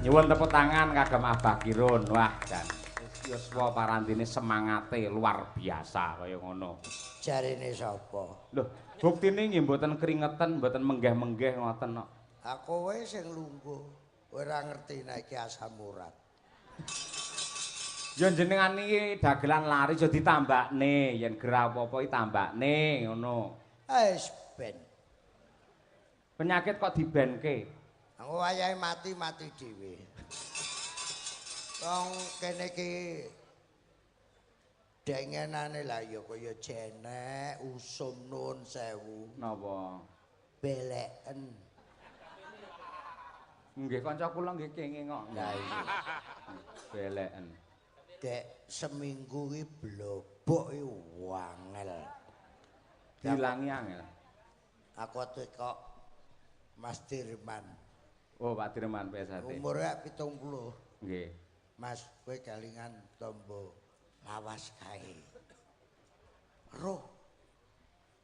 Nyuwun tepuk tangan kagem Abah Kirun. Wah, jan yuswa parandene semangate luar biasa kaya ngono. Jarene sapa? Lho, buktine nggih mboten kringeten, mboten menggeh-menggeh ngoten kok. Ha kowe sing lungguh, ora ngerti nek iki asam urat. Ya jenengan iki dagelan laris ya ditambakne, yen gerah apa-apa iki tambakne ngono. Wis ben. Penyakit kok dibenke? Aku wayahe mati-mati dhewe. Wong kene iki dengenane lah ya kaya jenek usum nuwun sewu. Napa? Beleken. Nggih kanca kula nggih kenging kok. Lah iya. Beleken. Dek seminggu iki blobok iki wangel. Dilangi angel. Aku kok Mas Dirman. Oh, Pak Dirman PSHT. Umure 70. Nggih. Mas, kowe kelingan tombo lawas kae. Roh.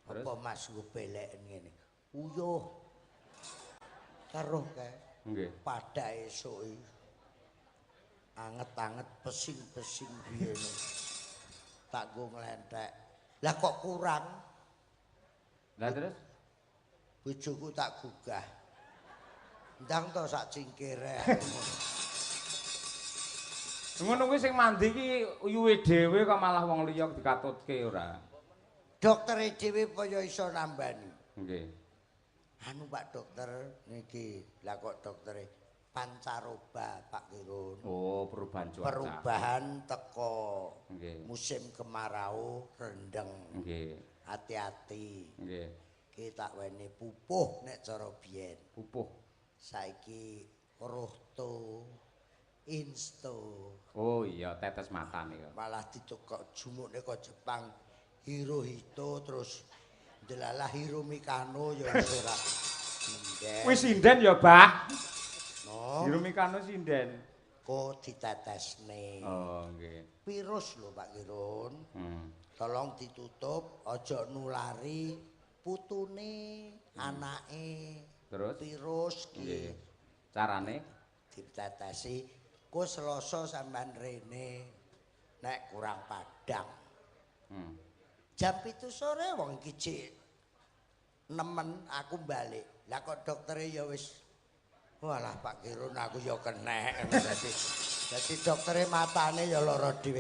Terus? Apa Mas nggo beleken ngene? Uyuh. Keruh kae. Nggih. Pada esuk iki. Anget-anget pesing-pesing biyen. Tak nggo nglenthek. Lah kok kurang? Lah terus? Bojoku tak gugah. Ndang to sak cingkire. Ngono kuwi sing mandi iki uyuhe dhewe kok malah wong liya dikatutke ora. Doktere dhewe apa ya iso nambani. Nggih. Anu Pak Dokter niki, lah kok doktere pancaroba Pak Kirun. Oh, perubahan cuaca. Perubahan teko nggih. Musim kemarau rendeng. Nggih. Hati-hati. Nggih. Ki tak weni pupuh nek cara biyen. Pupuh. Saiki rohto insto. Oh iya, tetes mata nika. Malah ditukok jumukne kok Jepang Hirohito terus delalah Hiromikano ya wis ora. Wis sinden ya, Bah. No. Hiromikano sinden. Kok ditetesne. Oh, nggih. Virus lho Pak Kirun. Tolong ditutup, aja nulari putune, anake. Terus virus ki. Nggih. Carane ditetesi ku Selasa sampean rene nek kurang padang. Jam 7 sore wong iki jek nemen aku balik. Lah kok doktere ya wis walah Pak Kirun aku ya kenek. Dadi doktere matane ya lara dhewe.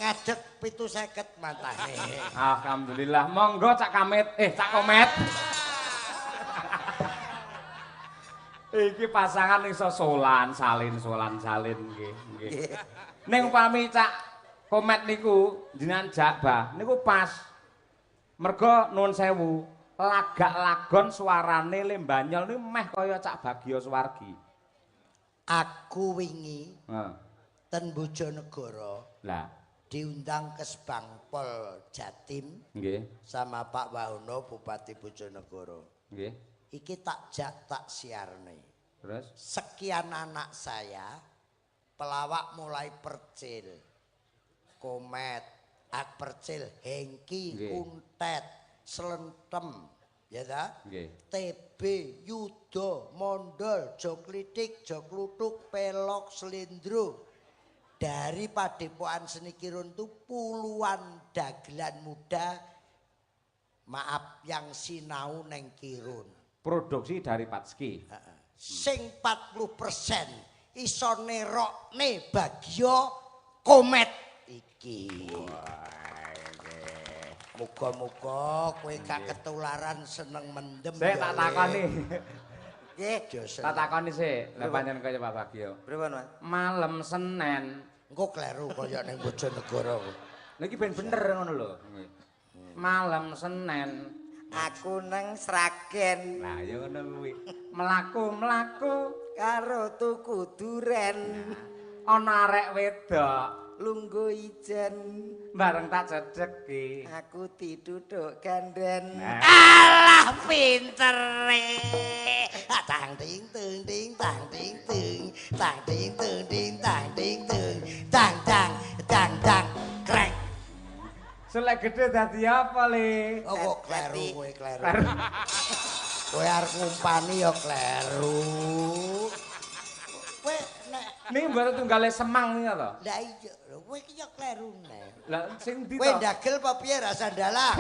Ngadeg 750 matane. Alhamdulillah. Monggo Cak Kamit, Cak Komet. Iki pasangan iso solan salin nggih nggih. Ning upami Cak Komet niku jenengan jak Bah niku pas. Mergo nuwun sewu, lagak lagon suarane Lembanyol niku meh kaya Cak Bagio Suwargi. Aku wingi ten Bojonegoro. Lah diundang ke Kesbangpol Jatim. Nggih. Sama Pak Wahono Bupati Bojonegoro. Nggih. Iki tak jak tak siarne. Terus sekian anak saya pelawak mulai Percil, Komet, Ak Percil, Hengki, Kuntet, Slentem, ya ta? Nggih. TB, Yudo, Mondol, Joklitik, Joklutuk, Pelok, Slendro. Dari Padepokan Seni Kirun itu puluhan dagelan muda, maaf yang sinau neng Kirun. Produksi dari Patski. Sing 40% iso nerokne Bagio Komet iki. Muga-muga kowe gak ketularan seneng mendem. Sik tak takoni. Nggih, tak takoni sik. Lah pancen kaya Pak Bagio. Pripun, Mas? Malam Senin. Engko kleru kaya ning Bojonegoro. Lha iki ben bener ngono lho. Malam Senin aku nang Sragen. Lah ya ngono kuwi. Mlaku-mlaku karo tuku duren. Ana arek wedok lungguh ijen bareng tak cedheki. Aku dituthuk ganden. Alah pintere. Tang ting tung ting tang ting tung tang ting tung ting tang ting tung tang tang tang tang krek. Selek gede dadi apa, Le? Oh, kok kleru kowe kleru. Kowe arep ngumpani ya kleru. Niki mboten tunggale semang niku to. Lah iya, lho kowe iki ya klerune. Lah sing ndi to? Kowe ndagel apa piye rasa dalang?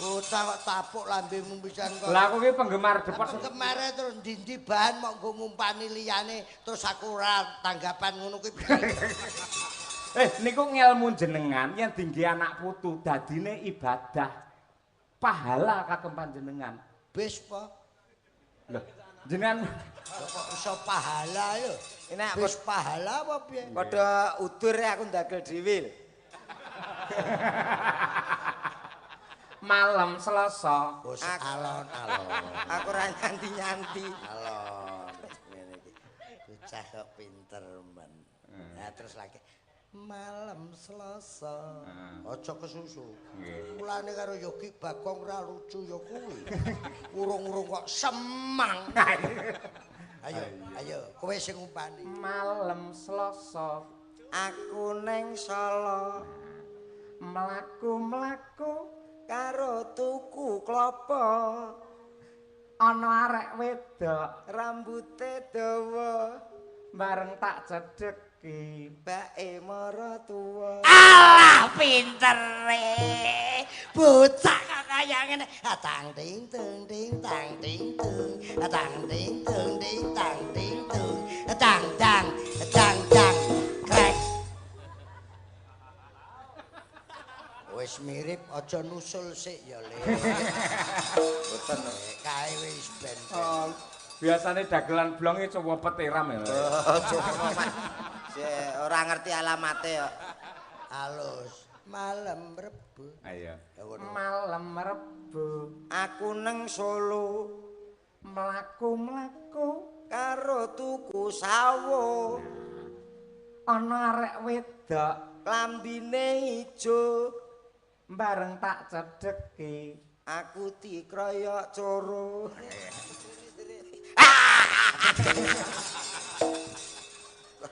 Bocah kok tapuk lambemu pisan kok. Lah aku ki penggemar Depot. Penggemare terus ndi-ndi bahan mok nggo ngumpani liyane terus aku ora tanggapan ngono kuwi. Niku ngelmu jenengan yen dingge anak putu dadine ibadah. Pahala kagem panjenengan. Wis po. Lho, jenengan kok iso pahala lho. Enak wis pahala apa piye? Padha udur aku ndagel dhewe. Malam Selasa. Wis alon-alon. Aku ora nyanti-nyanti. Alon. Ngene iki. Bocah kok pinter men. Nah terus lagi malam Selasa. Aja kesusu. Mulane karo Yogi Bagong ra lucu ya kuwi. Urung-urung kok semang. Ayo, ayo, kowe sing ngumpani. Malam Selasa aku neng Solo. Mlaku-mlaku karo tuku klopo. Ana arek wedok rambute dawa bareng tak cedheki bae maratuwa. Alah pintere. Bocah kok kaya ngene. Tang ting tung ting tang ting tung. Tang ting tung ting tang ting tung. Tang tang tang tang krek. Wis mirip aja nusul sik ya, Le. Mboten kae wis ben. Oh, biasane dagelan blonge coba petiram ya. Sik ora ngerti alamate kok. Alus malam Rebo. Ayo. Malam Rebo aku neng Solo mlaku-mlaku karo tuku sawo. Ana arek wedok klambine ijo bareng tak cedheki aku dikroyok coro.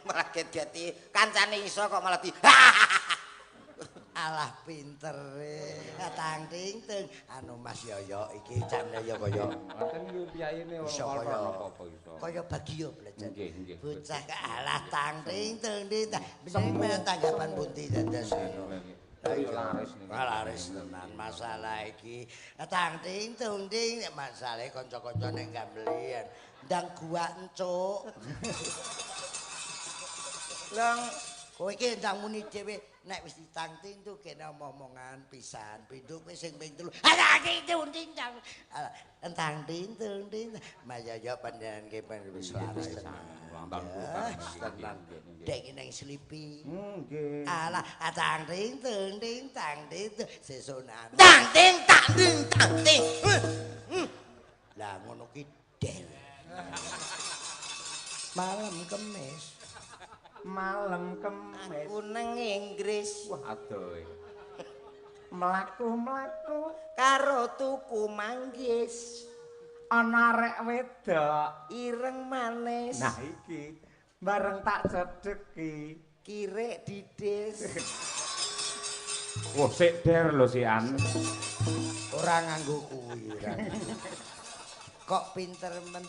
Malah get-geti kancane iso kok malah di alah pintere. Tang ting tung anu Mas Yoyo iki jane ya kaya ngoten iki piyayine ora apa-apa iso. Kaya Bagio belajar. Nggih, nggih. Bocah alah tang ting tung ting. Jenenge tanggapan pundi dados. Ayo laris niku. Laris tenan masalah iki. Tang ting tung ting masalahe kanca-kanca ning gambelian. Ndang gua encuk. Lang kowe iki ndang muni dhewe nek wis ditang ting tung kene omongan pisan. Pindho kowe sing ping 3. Tang ting tung ting tang. Tang ting tung ting. Mas Yoyo panjenengan ki wis laris tenan. Tenan. Dek nang slipi. Nggih. Alah tang ting tung ting tang ting sesuk nang. Tang ting tang ting tang ting. Lah ngono ki del. Malam Kemis. Malam Kemis aku nang Inggris. Wah adoh. Mlaku-mlaku karo tuku manggis. Ana arek wedok ireng manis. Nah iki bareng tak cedheki kirek didis. Wah sik der lho sian. Ora nganggo kuwi ora. Kok pinter men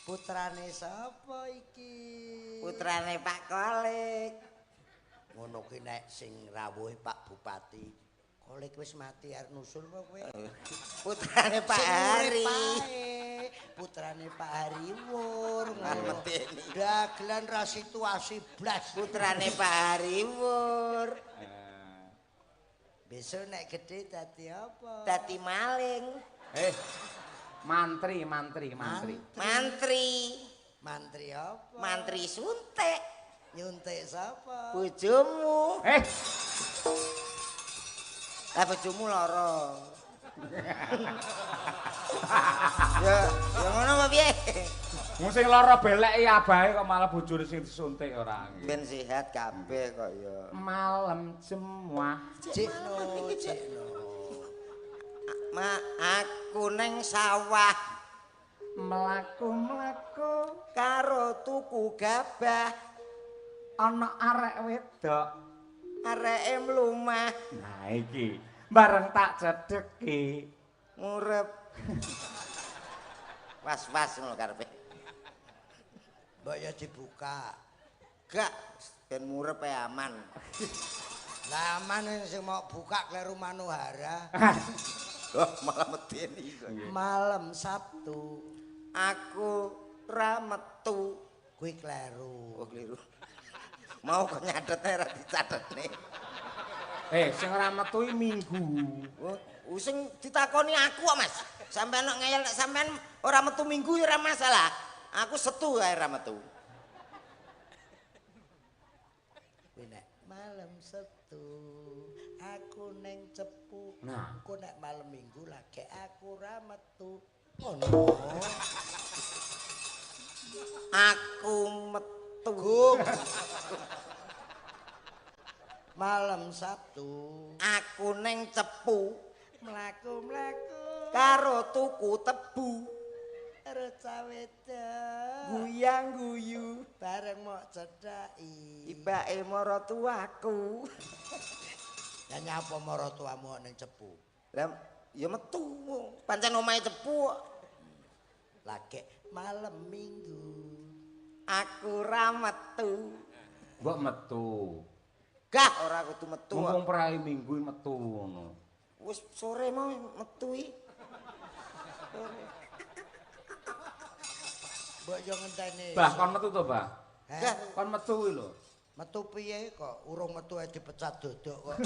putrane sapa iki? Putrane Pak Kolik. Ngono ki nek sing rawuhe Pak Bupati. Kolik wis mati arep nusul apa kowe? Putrane Pak Hari. Putrane Pak Hari Wur. Dagelan ra situasi blas. Putrane Pak Hari Wur. Besok nek gedhe dadi apa? Dadi maling. Mantri, mantri, mantri. Mantri. Mantri apa? Mantri suntik. Nyuntik sapa? Bojomu. Lah bojomu lara. Ya, ya ngono apa piye? Wong sing lara beleki abahe kok malah bojone sing disuntik ora. Ben sehat kabeh kok ya. Malam Jemuah. Cikno, cikno. Ma aku neng sawah mlaku-mlaku karo tuku gabah. Ana arek wedok areke mlumah. Nah iki bareng tak cedheki ngurep. Was-was ngono karepe. Mbok ya dibuka. Gak ben murep ae aman. Lah aman sing mau buka kleru Manohara. Loh, malah medeni kok. Malam Sabtu aku ra metu. Kuwi kleru. Oh, kleru. Mau kok nyathetne ra dicatetne. Sing ora metu iki Minggu. Oh, sing ditakoni aku kok, Mas. Sampeyan kok ngeyel nek sampeyan ora metu Minggu ya ora masalah. Aku setu ae ora metu. Kuwi nek malam Sabtu aku ning Cepu. Nah. Engko nek malam Minggu lagi aku ora metu. Ngono. Aku metu. Malam Sabtu aku ning Cepu mlaku-mlaku karo tuku tebu. Karo cawedok guyang-guyu bareng mok cedhaki ibake maratuwaku. Lah nyapa maratuwamu ning Cepu? Lah ya metu. Pancen omahe Cepu kok. Lagi malam Minggu aku ra metu. Mbok metu. Gah ora kudu metu. Mumpung prai Minggu metu ngono. Wis sore mau metu iki. Sore. Mbok yo ngenteni. Bah kon metu to, Bah? Heh? Kon metu kuwi lho. Metu piye kok urung metu ae dipecat dodok kok.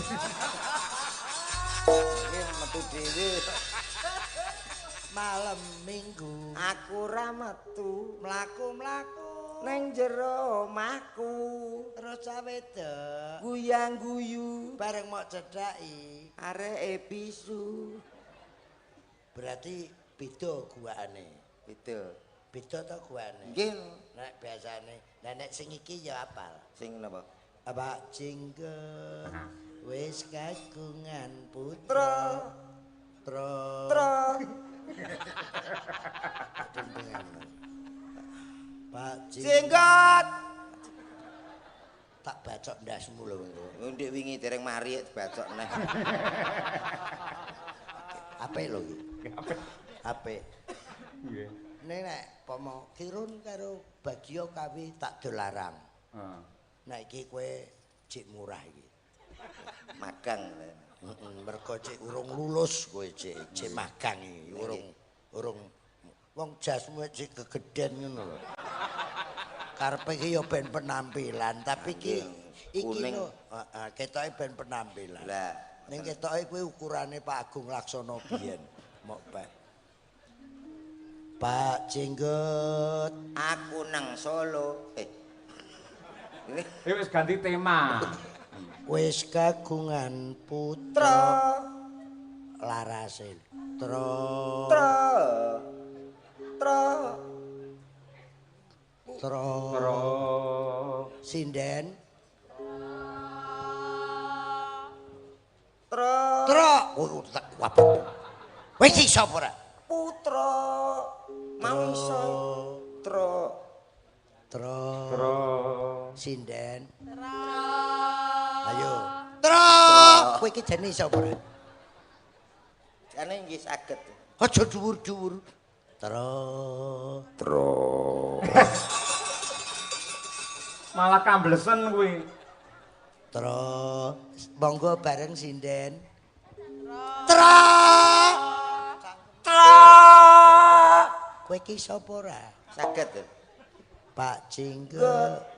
Iki metu dhewe. Malam Minggu aku ra metu, mlaku-mlaku neng jero omahku terus cawedok guyang-guyu bareng mok cedhaki areke bisu. Berarti beda guakane. Beda. Beda to guakane? Nggih. Nek biasane, lah nek sing iki ya apal. Sing napa? Pak Jenggot wis kagungan putra. Tra. Tra. Pak Jenggot tak bacok ndasmu lho engko. Ndek wingi dereng mari dibacok neh. Apik lho iki. Apik. Apik. Nggih. Nek nek pomo Kirun karo Bagio kawi tak dolarang. Heeh. Nek iki kowe cik murah iki. Magang. Heeh, mergo cik urung lulus kowe cik, cik magang iki urung wong jasmu cik gegeden ngono lho. Karepe iki ya ben penampilan, tapi iki iki lho, heeh, ketoke ben penampilan. Lah, ning ketoke kuwi ukurane Pak Agung Laksono biyen. Mok Pak. Pak Jenggot, aku nang Solo. Wis ganti tema. Wis kagungan putra. Larase. Tra. Tra. Tra. Tra. Tra. Sinden. Tra. Tra. Oh, tak wabah. Wis iso ora? Putra. Mau iso. Tra. Tra. Tra. Sinden. Tra. Ayo. Tra. Kowe iki jane iso ora? Jane nggih saged. Aja dhuwur-dhuwur. Tra. Tra. Malah kamblesen kuwi. Tra. Monggo bareng sinden. Tra. Tra. Kowe iki sapa ora? Saged. Pak Jenggot.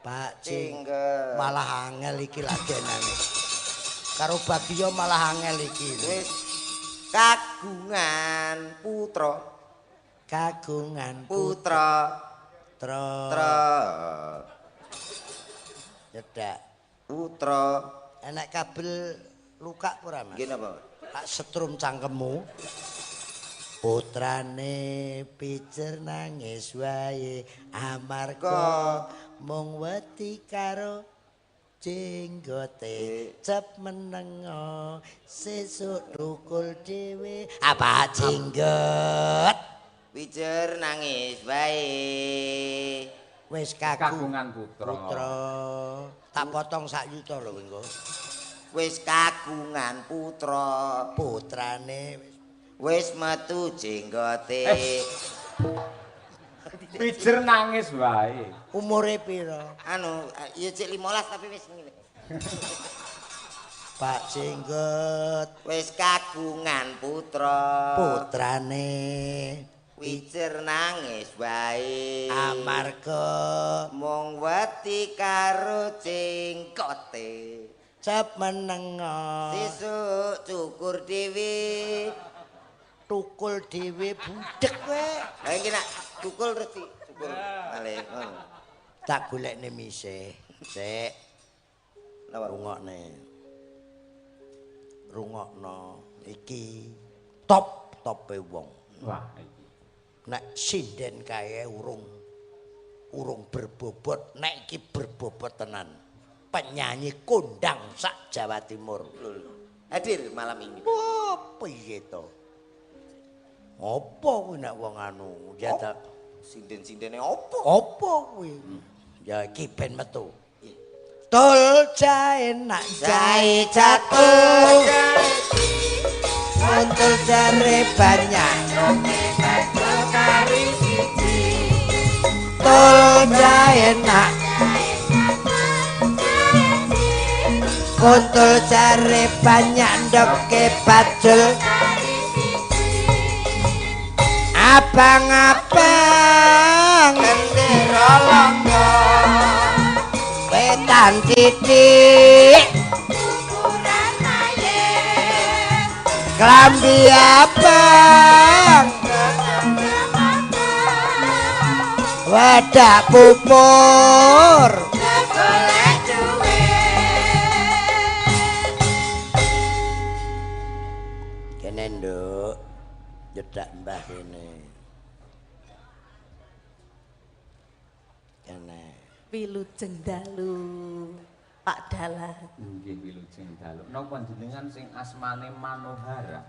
Pak Jenggot. Malah angel iki ladenane. Karo Bagio malah angel iki. Wis kagungan putra. Kagungan putra. Tra. Tra. Cedak. Putra. Enek kabel luka ora, Mas? Nggih napa? Tak setrum cangkemmu. Putrane pijer nangis wae amarga mung wedi karo jenggote cep menengo sesuk tukul dhewe. Apa jenggot? Pijer nangis wae wis kagungan putra. Putra. Tak potong sak yuta lho engko. Wis kagungan putra. Putrane wis metu jenggote. Pijer nangis wae. Umure pira? Anu, ya cek 15 tapi wis ngene. Pak Jenggot wis kagungan putra. Putrane Wijer nangis wae. Amarga mung wedi karo jenggote. Cep menengo. Sesuk cukur dhewe. Tukul dhewe budhek kowe. Lah iki nak tukul terus dicukur malih. Tak golekne mise. Sik. Napa rungokne. Rungokno iki top-tope wong. Wah iki. Nek sinden kae urung berbobot, nek iki berbobot tenan. Penyanyi kondang sak Jawa Timur. Hadir malam ini. Oh, piye to? Apa kuwi nek wong anu ya ta sinden-sindene apa? Apa kuwi? Ya iki ben metu. Tul jae nak jae jatuh. Untul jare banyak. Tul jae nak kuntul jare banyak ndoke bajul. Abang-abang gendera langga wetan titik ukuran mayit klambi abang wadah pupur golek duit. Kene nduk nyedak mbah kene. Kene. Wilujeng dalu Pak Dalang. Nggih wilujeng dalu. Napa jenengan sing asmane Manohara?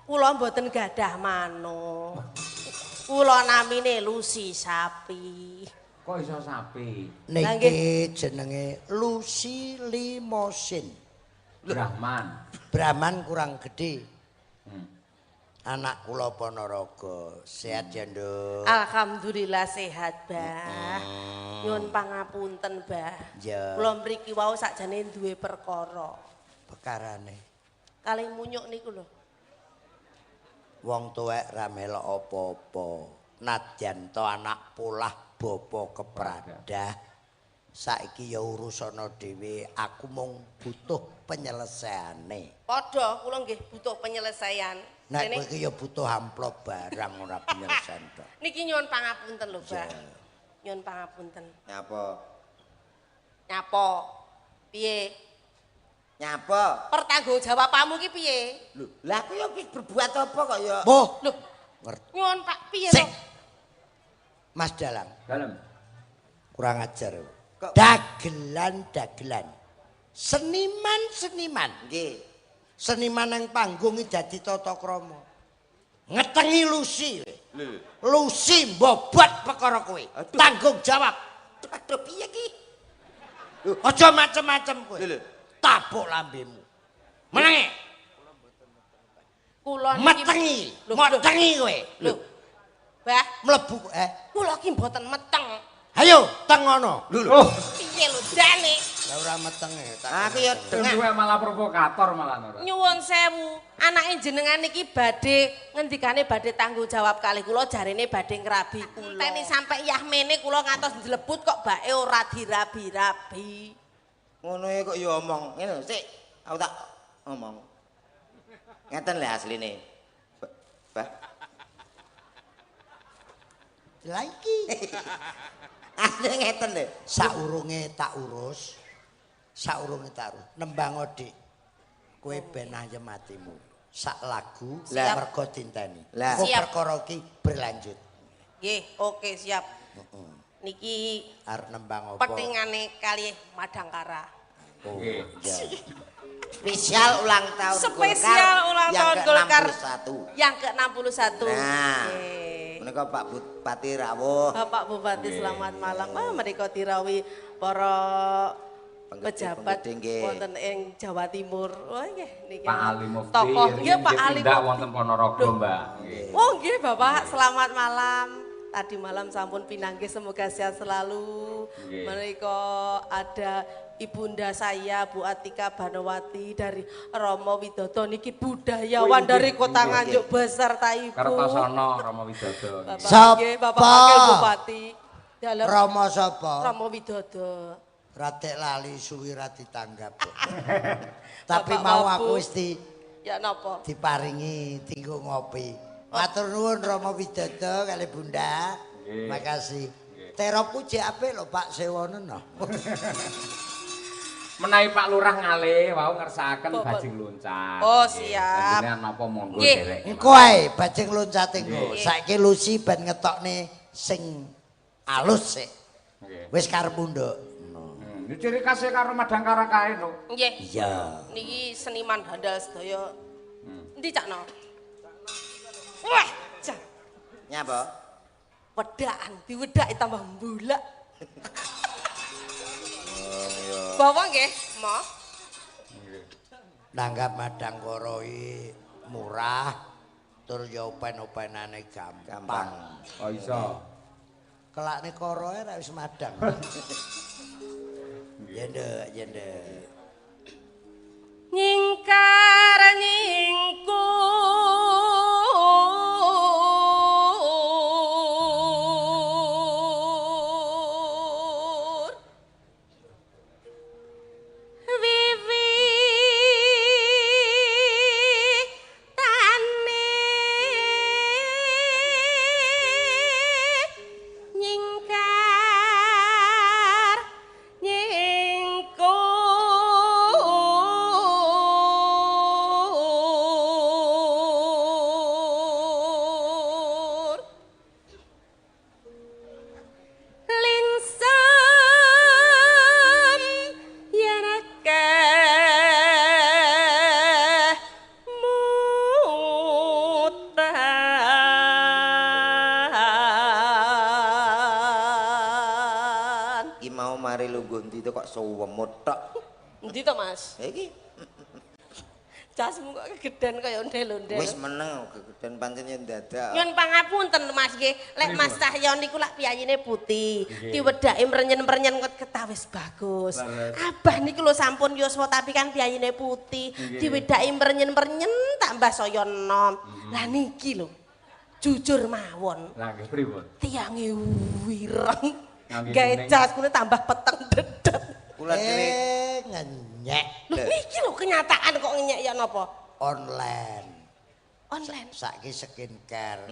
Kula mboten gadah mano. Kula namine Lucy Sapi. Kok iso sapi? Niki jenenge Lucy Limosin. Brahman. Brahman kurang gede. Anak kula Ponorogo. Sehat ya, Nduk? Alhamdulillah sehat, Mbah. Nyuwun pangapunten, Mbah. Kula mriki wau sakjane duwe perkara. Perkarane? Kalih munyuk niku lho. Wong tuwek ra melok apa-apa. Nadyan to anak polah bapa kepradah. Saiki ya urusana dhewe, aku mung butuh penyelesaiane. Padha, kula nggih butuh penyelesaian. Nek kowe iki ya butuh amplop barang ora penyelesaian tok. Niki nyuwun pangapunten lho, Mbak. Nyuwun pangapunten. Nyapa? Nyapa? Piye? Nyapa? Pertanggungjawabanmu ki piye? Lho, lah aku ya wis berbuat apa kok ya? Boh. Lho, nyuwun Pak piye to? Mas Dalang. Dalem. Kurang ajar. Dagelan-dagelan. Seniman-seniman. Nggih. Seniman nang panggung iki dadi tata krama. Ngetengi Lucy. Lho. Lucy mbobot perkara kowe. Tanggung jawab. Aduh piye iki? Aja macem-macem kowe. Lho. Tabuk lambemu. Menenge. Kula niki metengi, metengi kowe. Lho. Mbah, mlebu kula ki mboten meteng. Ayo, teng ngono. Lho lho. Piye lho jane? Lah ora metenge. Aku ya dengak. Duwe malah provokator malah ora. Nyuwun sewu, anake jenengan niki badhe ngendikane badhe tanggung jawab kalih kula jarene badhe ngrabi kula. Enteni sampe yahmene kula ngantos njlebut kok bae ora dirabi-rabi. Ngono e kok ya omong. Ngene lho, sik aku tak omong. Ngeten lho asline. Mbah. Lah iki. Asline ngeten lho. Saurunge tak urus. Saurunge tak urus. Nembang Dik. Kowe ben ayem atimu. Sak lagu mergo dinteni. Lah. Engko perkara iki berlanjut. Nggih, oke siap. Heeh. Niki arep nembang apa? Petingane kalih Madangkara. Oh, iya. Spesial ulang tahun Spesial ulang tahun Golkar yang ke-61. Yang ke-61. Nah. Menika Pak Bupati rawuh. Bapak Bupati selamat malam. Ah menika dirawuhi para Pejabat wonten ing Jawa Timur. Oh nggih niki. Pak Ali Mufti. Tokoh nggih Pak Ali Mufti wonten Ponorogo, Mbak. Nggih. Oh nggih Bapak, selamat malam. Tadi malam sampun pinanggih, semoga sehat selalu. Menika ada ibunda saya Bu Atika Banowati dari Romo Widodo niki budayawan dari Kota Nganjuk beserta Ibu. Kertosono Romo Widodo. Bapak nggih, Bapak Wakil Bupati. Dalem Romo sapa? Romo Widodo. Ratek lali suwi ra ditanggap. Tapi mau aku wis di ya napa? Diparingi tinggo ngopi. Matur nuwun Romo Widodo kali Bunda. Makasih. Teropku jek apik lho Pak Sewono no. Menawi Pak Lurah ngalih wau ngersakaken bajing loncat. Oh siap. Jenengan napa monggo derek. Engko ae bajing loncate engko. Saiki Lucy ben ngetokne sing alus sik. Wis karepmu nduk. Ini ciri khasnya karo Madangkara kae no. Nggih. Iya. Niki seniman handal sedaya. Endi Cakno? Wah, jan. Nyapa? Wedakan, diwedaki tambah mbulak. Oh iya. Bawa nggih, Mo. Nggih. Nanggap Madangkara iki murah tur ya open-openane gampang. Oh iso. Kelakne koroe ra wis madang. Ya nduk, ya nduk. Nyingkar nyingkur wiwitane nyingkar nyingkur linsam yanake mutan. Iki mau mari lungguh ndi to kok suwemut tok. Endi to, Mas? Lah iki Jasmu kok kegeden kaya ondel-ondel. wis meneng kegeden pancen yen dadak. Nyun pangapunten Mas nggih, lek Mas Cahyo niku lak piyayine putih, diwedaki mrenyen-mrenyen kok ketawis bagus. Abah niku lho sampun yuswa tapi kan piyayine putih, diwedaki mrenyen-mrenyen tambah saya enom. Lah niki lho. Jujur mawon, Lah nggih pripun? tiange wireng. Ngangge Gawe kuning. jas kune tambah peteng dedet. Kula dhewe Ngenyek Lho niki lho kenyataan kok ngenyek ya napa? online. Online. Saiki skincare.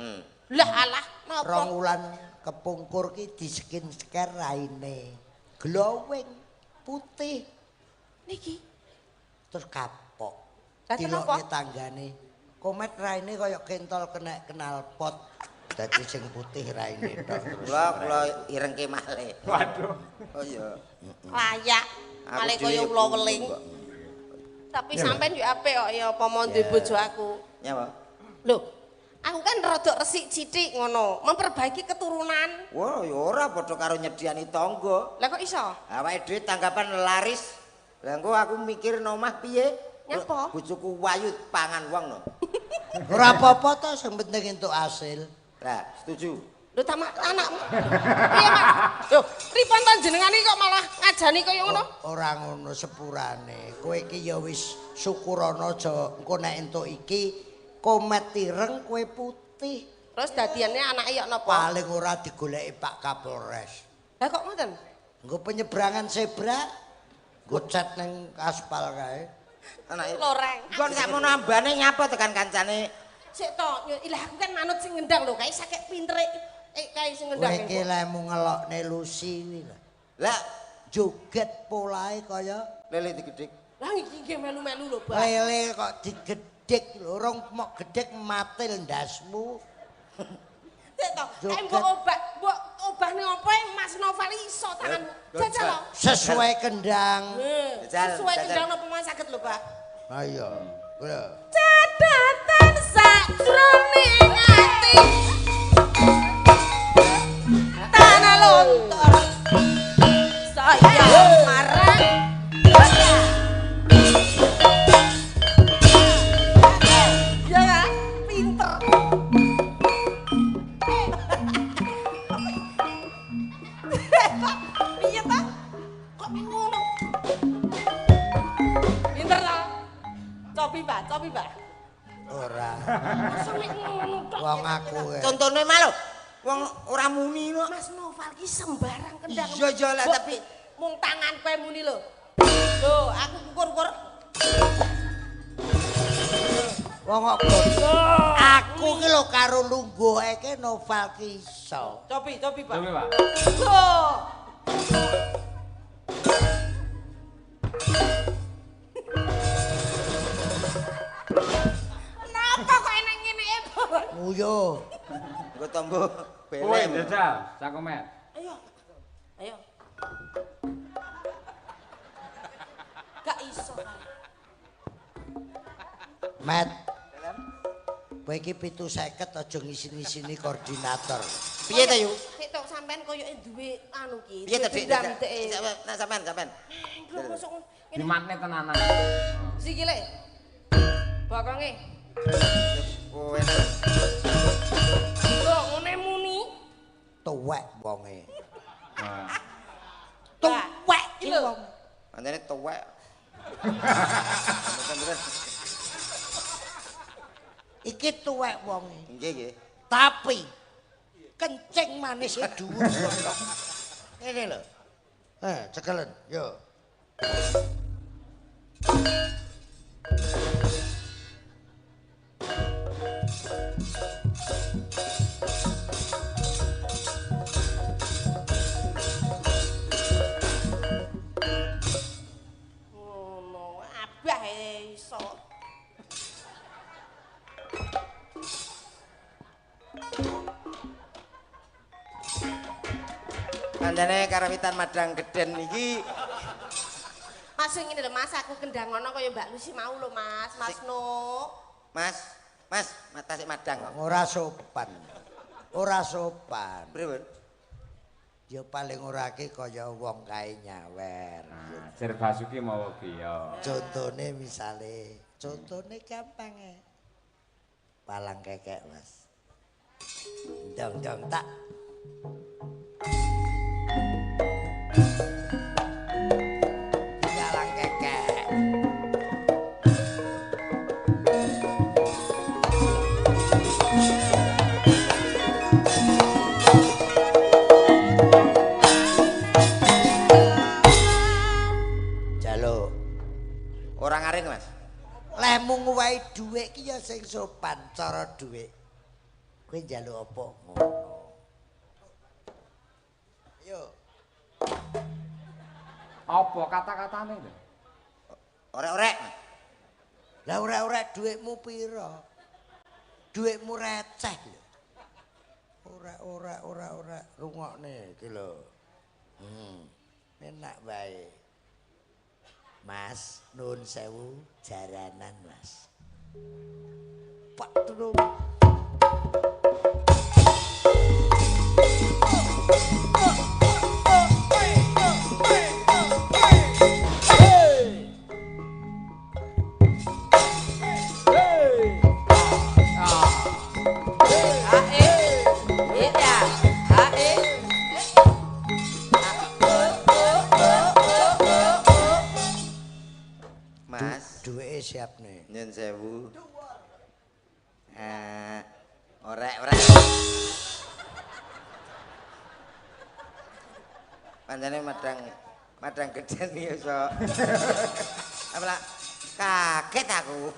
Lah alah napa? Rong wulan kepungkur ki di skincare raine. Glowing putih Niki. terus kapok. Lah, kenapa? Dilokne tanggane. Komet raine kaya kentol kena knalpot. Dadi sing putih raine tok terus. kula irengke malih. Waduh. Oh iya. Layak. Aku Malih dhewe kaya ya ula bungu weling. kok. Tapi sampean yo apik kok ya apa mau duwe bojo aku. Nyapa? Lho, aku kan rada resik sithik ngono, memperbaiki keturunan. Wah, ya ora padha karo nyediani tangga. Lah kok iso? Awake dhewe tanggapan laris. Lah engko aku mikir nomah piye? Nyapa? Bojoku wayu pangan wong no. Ora apa-apa to sing penting entuk hasil. Lah, setuju. Lho ta anakmu. Piye, Mas? Lho, pripun to jenengane kok malah ngajani kaya ngono? Ora ngono sepurane. Kowe iki ya wis syukurana aja engko nek entuk iki komet ireng kowe putih. Terus dadiane anake yok napa? Paling ora digoleki Pak Kapolres. Lah kok ngoten? Nggo penyeberangan zebra, nggo cat ning aspal kae. Anake Loreng. Kon sakmono ambane nyapa tekan kancane? Sik to, ilah aku kan manut sing ngendang lho, kae sakit pintere kae sing Kowe ngendang. iki lemu ngelokne Lucy kuwi lho. Lah, Joget polahe kaya lele digedhik. Lah iki nggih melu-melu lho, Pak. lele kok digedhek lho, rong mok gedhek matil ndasmu. Sik to, kae mbok obah, mbok obahne opo Mas Novel iso tanganmu. Jajal lho. Sesuai kendang. Sesuai kendang napa Mas saged lho, Pak. Ayo. Lho. Catatan sakjroning ati. Tanah lontor. Saya marang Cobi, Pak. Ora. Masa mek ngono tok. Wong aku. Contone mah lho. Wong ora muni kok. Mas Noval ki sembarang kendang. Iya iya lah tapi mung tangan kowe muni lho. Lho, aku kukur-kukur. Wong kok aku ki lho karo lungguh iki Noval ki iso. Cobi, cobi, Pak. Cobi, Pak. Lho. Napa kok enak ngene e, Bon? Nguyo. Engko tombo Kowe jajal, sakomet. Ayo. Ayo. Gak iso. Met. Kowe iki 750 aja ngisin-ngisini koordinator. Piye ta, Yu? Sik tok sampean koyoke duwe anu ki. Piye ta, Dik? Nek sampean, sampean. Lho mosok ngene. Dimatne tenanan. Sikile. Bokonge. Kowe. Lho ngene muni. Tuwek wonge. Tuwek iki lho. Pancene tuwek. Iki tuwek wonge. Nggih, nggih. Tapi kencing manis e dhuwur goblok. Ngene lho. Cekelen, yo. Ngono, abah iso. Kandhane karawitan Madang Geden iki. Mas ngene lho Mas, aku kendang ngono kaya Mbak Lucy mau lho Mas, Mas No. Mas, Mas, mata sik madang kok. Ora sopan. Ora sopan. Pripun? Ya paling ora ki kaya wong kae nyawer. Nah, Sir Basuki mawa biya. Contone misale, contone gampang e. Palang kekek, Mas. Dong-dong tak. Palang kekek. Jaluk. Ora ngaring, Mas. Lehmu nguwehi dhuwit ki ya sing sopan cara dhuwit. Kowe njaluk apa ngono. Ayo. Apa kata-katane lho? Orek-orek. Lah orek-orek dhuwitmu pira? Dhuwitmu receh lho. Orek-orek ora-ora rungokne iki lho. Enak wae. Mas, nuwun sewu jaranan, Mas. Pak tulung. Duweke siap nih. Nyun sewu. Orek-orek. Pancene madang gedhen iki iso. Apa kaget aku.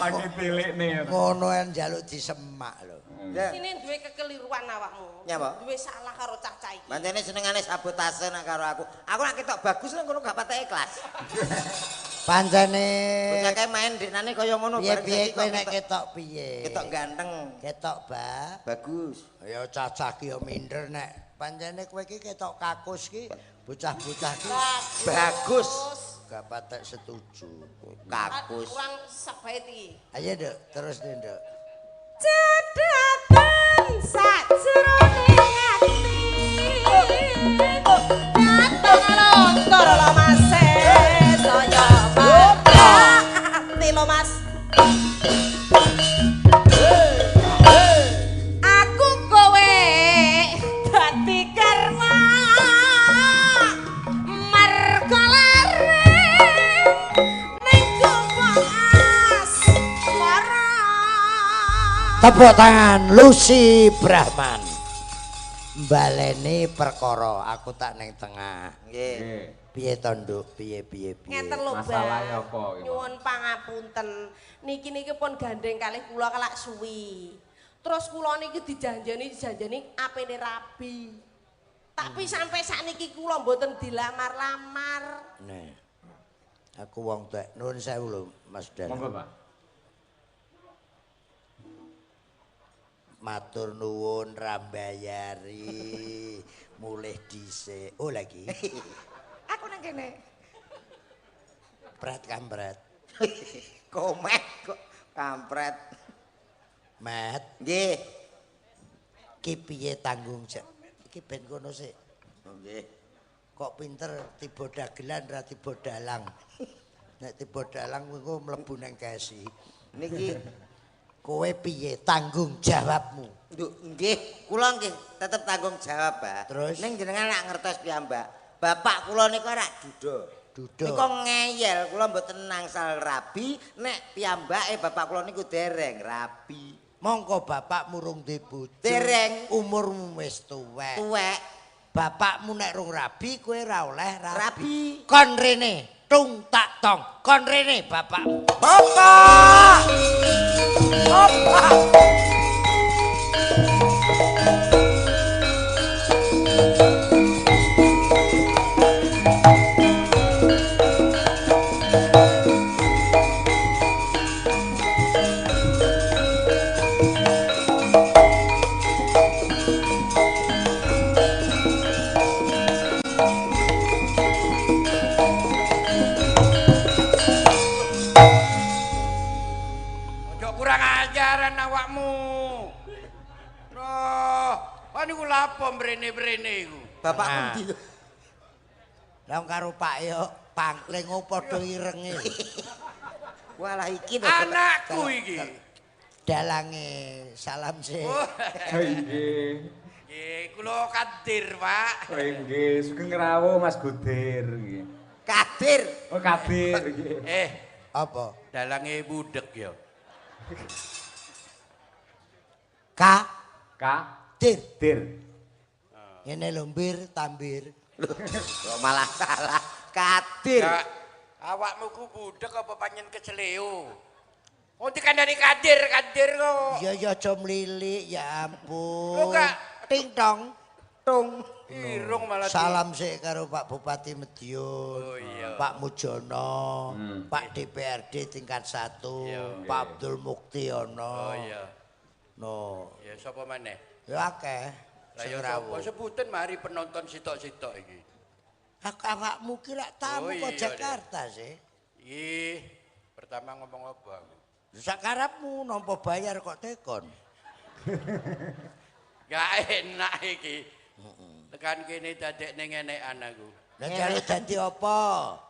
Pagi tilikne. Ngono en njaluk disemak lho. Sini duwe kekeliruan awakmu. Nyapa? Duwe salah karo cah-cah iki. Pancene senengane sabotase nek karo aku. Aku nek ketok bagus nang kono gak patek ikhlas. Pancene bocah kae main deknane kaya ngono bareng piye kowe nek ketok piye? Ketok ganteng. Ketok ba bagus. Ya cacah ki ya minder nek pancene kowe iki ketok kakus ki bocah-bocah ki bagus. Gak patek setuju. Kakus. Kurang sak bae iki. Ayo Nduk, terus nih Nduk. Cedhaten sajroning ati. Dateng lontor lho Mas saya pati lho Mas. Aku kowe dadi karma mergo lare ning gobok Tepuk tangan Lucy Brahman. Baleni perkara aku tak ning tengah. Nggih. Piye to, Nduk? Piye piye piye? Ngeten lho, Mbak. Masalahe apa iki? Nyuwun pangapunten. Niki niki pun gandeng kalih kula kelak suwi. Terus kula niki dijanjeni apene rabi. Tapi sampai sakniki kula mboten dilamar-lamar. Nih. Aku wong tuwek. Nuwun sewu lho, Mas Dalang. Monggo, Pak. Matur nuwun rambayari mulih dhisik. Oh lagi. Aku nang kene. Pret kampret. Komet kok kampret. Met. Nggih. Ki piye tanggung jawab? Iki ben kono sik. Oh nggih. Kok pinter tiba dagelan ra tiba dalang. Nek tiba dalang engko mlebu nang kesi. Niki kowe piye tanggung jawabmu? Nduk, nggih, kula nggih tetep tanggung jawab, Pak. Terus? Ning jenengan lak ngertos piyambak. Bapak kula niku rak duda. Duda. Niku ngeyel, kula mboten angsal rabi nek piyambake bapak kula niku dereng rabi. Mongko bapakmu rung duwe bojo. Dereng. Umurmu wis tuwek. Tuwek. Bapakmu nek rung rabi kowe ora oleh rabi. Rabi. Kon rene, tung tak tong. Kon rene bapakmu. Bapak. Bapak. Mrene-mrene iku. Bapak endi lho? Lah karo Pak yo pangkling padha irenge. Walah iki lho. Anakku iki. Dalange salam sih. Oh nggih. Nggih, kula Kadir, Pak. Oh nggih, sugeng rawuh Mas Gudir nggih. Kadir. Oh Kadir nggih. Eh, apa? Dalange budhek ya. K K Dir. Dir. Ngene lho mbir tambir. Kok malah salah. Kadir. Ya, awakmu ku budhek apa panjen keceleo? Oh dikandani Kadir, Kadir kok. Ya ya aja mlilik ya ampun. Lho gak ting tong tung. Irung malah. Salam sik karo Pak Bupati Madiun, oh, iya. Pak Mujono, Pak DPRD tingkat 1, iya, Pak Abdul Muktiono. Oh iya. No. Ya sapa maneh? Ya akeh. Lah ya sapa sebutan mari penonton sitok-sitok iki. Aku awakmu ki lak tamu oh, kok iya, Jakarta sih. Ih, pertama ngomong apa aku? Sakarepmu nampa bayar kok tekon. Gak enak iki. Tekan kene dadekne ngenekan aku. Lah jare dadi apa?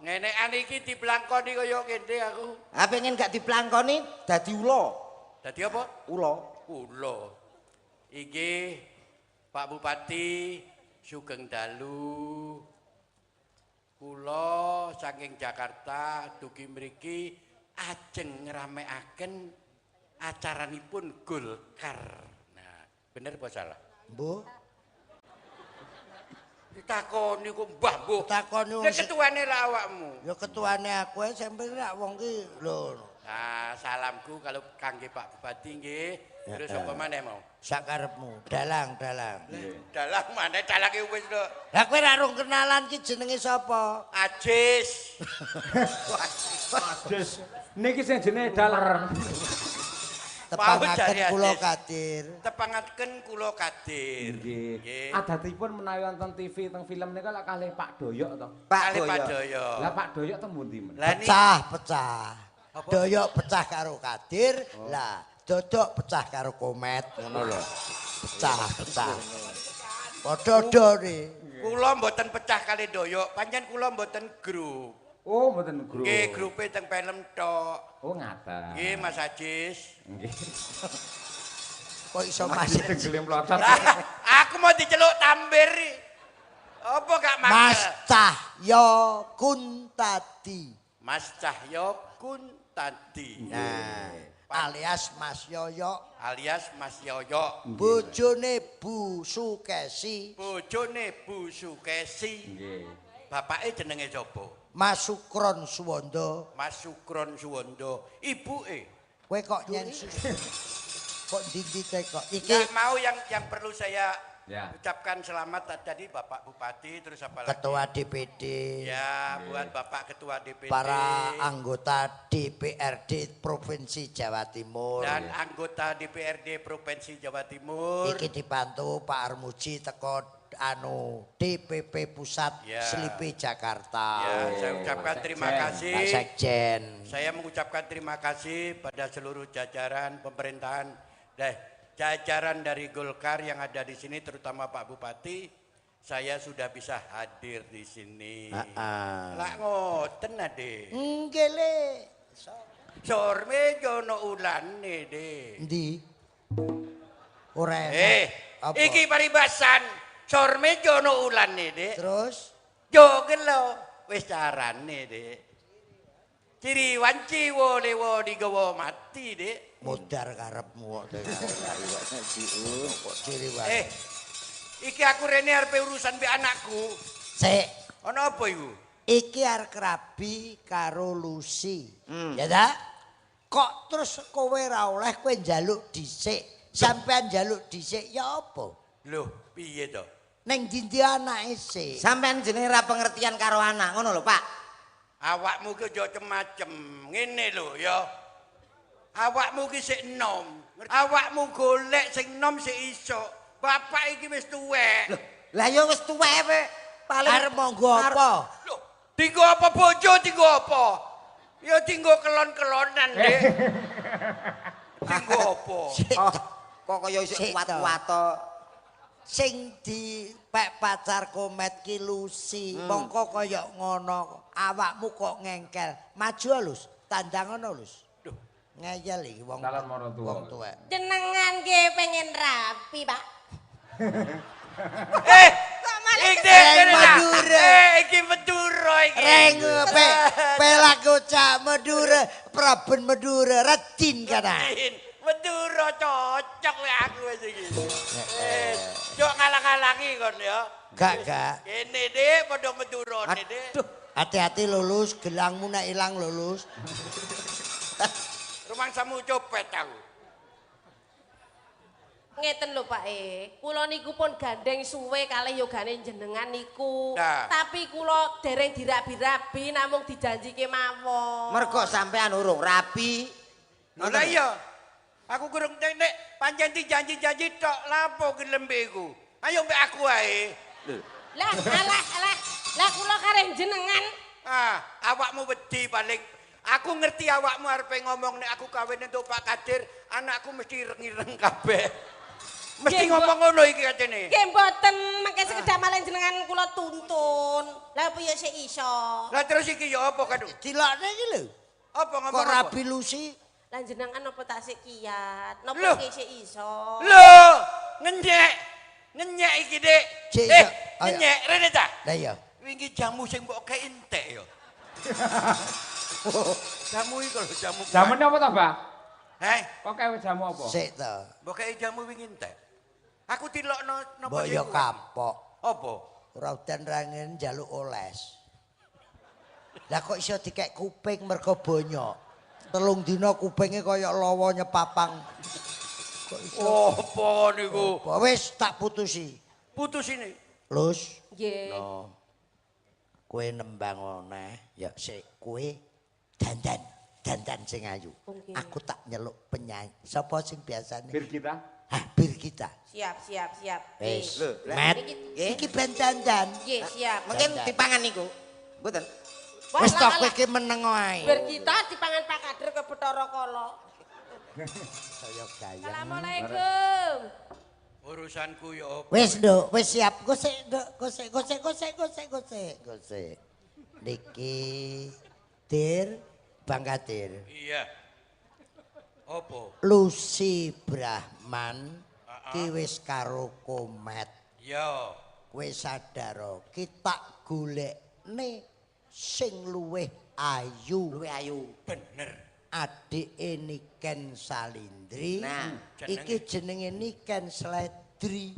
Ngenekan iki diblangkoni kaya kene aku. Ah pengen gak diblangkoni dadi ula. Dadi apa? Ula. Ula. Iki Pak Bupati sugeng dalu. Kula saking Jakarta dugi mriki ajeng ngramekaken acaranipun Golkar. Nah, bener apa salah? Mbuh. Ditakoni kok mbah mbuh. Takoni wong Lah ketuane ra awakmu. Ya ketuane aku ae sampe rak wong ki lho. Nah, salamku kalau kangge Pak Bupati nggih. Terus apa maneh mau? Sakarepmu, dalang, dalang. Dalang maneh dalange wis lho. Lah kowe ra rung kenalan ki jenenge sapa? Ajis. Ajis. Niki sing jenenge dalang. Tepangaken kula Kadir. Tepangaken kula Kadir. Nggih. Adatipun menawi wonten TV teng film nika lak kalih Pak Doyok to. Pak Doyok. Lah Pak Doyok teng pundi men? Pecah, pecah. Doyok pecah karo Kadir, lah Dodok pecah karo Komet ngono lho. Pecah, pecah. Padha-padha. Kula mboten pecah kali Doyok, pancen kula mboten grup. Oh, mboten grup. Nggih, grupe teng film tok. Oh, ngaten. Nggih, Mas Ajis. Nggih. Kok iso Mas tenggele mlotot. Aku mau diceluk tambir. Apa gak makel? Mas Cahyo Kuntadi. Mas Cahyo Kuntadi. Nah. Alias Mas Yoyo. Alias Mas Yoyo. Bojone Bu Sukesi. Bojone Bu Sukesi. Nggih. Bapake jenenge sapa? Mas Sukron Suwondo. Mas Sukron Suwondo. Ibuke. Kowe kok nyen kok ndi-ndi kok. Iki mau yang perlu saya ya. Ucapkan selamat tadi Bapak Bupati, terus apa lagi? Ketua DPD. Ya, buat Bapak Ketua DPD. Para anggota DPRD Provinsi Jawa Timur. Dan anggota DPRD Provinsi Jawa Timur. Iki dibantu Pak Armuji teko anu DPP Pusat ya. Slipi Jakarta. Ya, saya ucapkan terima kasih. Pak Sekjen. Saya mengucapkan terima kasih pada seluruh jajaran pemerintahan. Deh. Jajaran dari Golkar yang ada di sini, terutama Pak Bupati, saya sudah bisa hadir di sini. Lah ngoten ade. Nggih le. Sorme jono ulane de. Endi? Ora enak. Iki paribasan. Sorme jono ulane de. Terus jo gelo wis carane de. Ciri wanci wo lewo digawa mati de. Modar karepmu kok. Ciri wanci. Iki aku rene arep urusan mbek anakku. Sik. Ana apa iku? Iki arep rabi karo Lucy. Ya ta? Kok terus kowe ra oleh kowe njaluk dhisik. Sampean njaluk dhisik ya apa? Lho, piye to? Ning ndi anake sik? Sampean jenenge ra pengertian karo anak ngono lho, Pak. Awakmu ki aja macem-macem. Ngene lho ya. Awakmu ki sik enom. Awakmu golek sing enom sik iso. Bapak iki wis tuwek. Lho, lah ya wis tuwek kowe. Paling arep monggo apa? Lho, dinggo apa bojo, dinggo apa? Ya dinggo kelon-kelonan, Dik. Dinggo apa? Kok kaya isih kuat-kuat to. Sing dipek pacar Komet ki Lucy, mongko kaya ngono, awakmu kok ngengkel. Maju halus, tandang ngono Lus. Ngeyel iki wong wong tuwek. Jenengan nggih pengen rapi, Pak. Iki Madura. Iki Madura iki. Reng pelaku cak Madura, Praben Madura, rajin kana. Madura cocok lek aku wis iki. Jok ngalang-alangi kon ya. Gak, gak. Kene Dik padha Madurane Dik. Aduh, hati-hati lulus, gelangmu nek ilang lulus. Rumangsamu copet aku. Ngeten lho Pak E, kula niku pun gandeng suwe kalih yogane jenengan niku. Nah. Tapi kula dereng dirabi-rabi namung dijanjike mawon. Mergo sampean urung rabi. Lho lah iya. Aku kurang nek pancen dijanji-janji tok lapo gelembe iku. Ayo mbek aku ae. Lah alah alah. Lah kula kareh jenengan. Ah, awakmu wedi paling. Aku ngerti awakmu arepe ngomong nek aku kawin entuk Pak Kadir, anakku mesti ireng-ireng kabeh. Mesti ngomong ngono iki katene. Nggih mboten, mangke sekedhap malih jenengan kula tuntun. Lah piye sik iso? Lah terus iki ya apa kadung? Dilokne iki lho. Apa ngomong kok rabi Lucy? Lah jenengan napa tak sik kiat? Napa sik iso? Lho, ngenyek. Ngenyek iki, Dik. Ngenyek rene ta? Lah iya. Wingi jamu sing mbok kei entek ya. Jamu iki lho jamu. Jamune apa to, Mbah? Heh, kok kewe jamu apa? Sik to. Mbok kei jamu wingi entek. Aku dilokno napa mbok ya kapok. Apa? Ora udan rangen njaluk oles. Lah kok iso dikek kuping mergo bonyok. 3 dina kupinge kaya lawa nyepapang. Kok iso? Apa niku? Wis tak putusi. Putusine. Lus. Nggih. No. Kowe nembang oneh, ya sik kowe dandan, dandan sing ayu. Okay. Aku tak nyeluk penyanyi. Sapa sing biasane? Birgita. Hah, Birgita. Siap, siap, siap. Wis. Met. Iki ben dandan. Nggih, siap. Mungkin dipangan niku. Mboten. Wis tok kowe iki meneng ae. Birgita dipangan Pak Kadir ke Bathara Kala. Saya gayeng. Assalamualaikum. Urusanku ya apa? Wis, Nduk, wis siap. Gosek, Nduk, gosek, gosek, gosek, gosek, gosek, gosek. Niki Dir, Bang Kadir. Iya. Apa? Lucy Brahman ki wis karo Komet. Iya. Kowe sadar ki tak golekne sing luwih ayu. Luwih ayu. Bener. Adike Niken Salindri. Nah, iki jenenge Niken Sledri.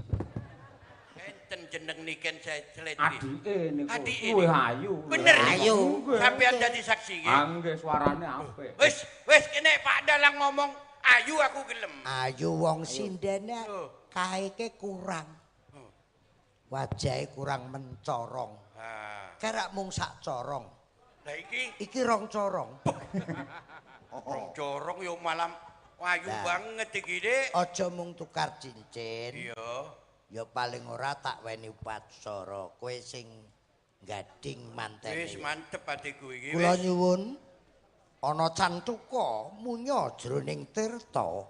Enten jeneng Niken Sledri. Adike niku. Adike Luwih niku. ayu. Bener Ayu. Sampeyan dadi saksi iki. Ah nggih suarane apik. Wis, wis kene Pak Dalang ngomong ayu aku gelem. Ayu wong sindene Oh. kaeke kurang. Wajahe kurang mencorong. Ha. Kerak mung sak corong. Lah iki Iki rong corong. rong corong yo malam ayu Lah. banget iki, Dik. Aja mung tukar cincin. Iya. Ya paling ora tak weni upacara. Kowe sing gading mantene. Wis mantep atiku iki. Kula wis. nyuwun ana cantuka munya jroning tirta.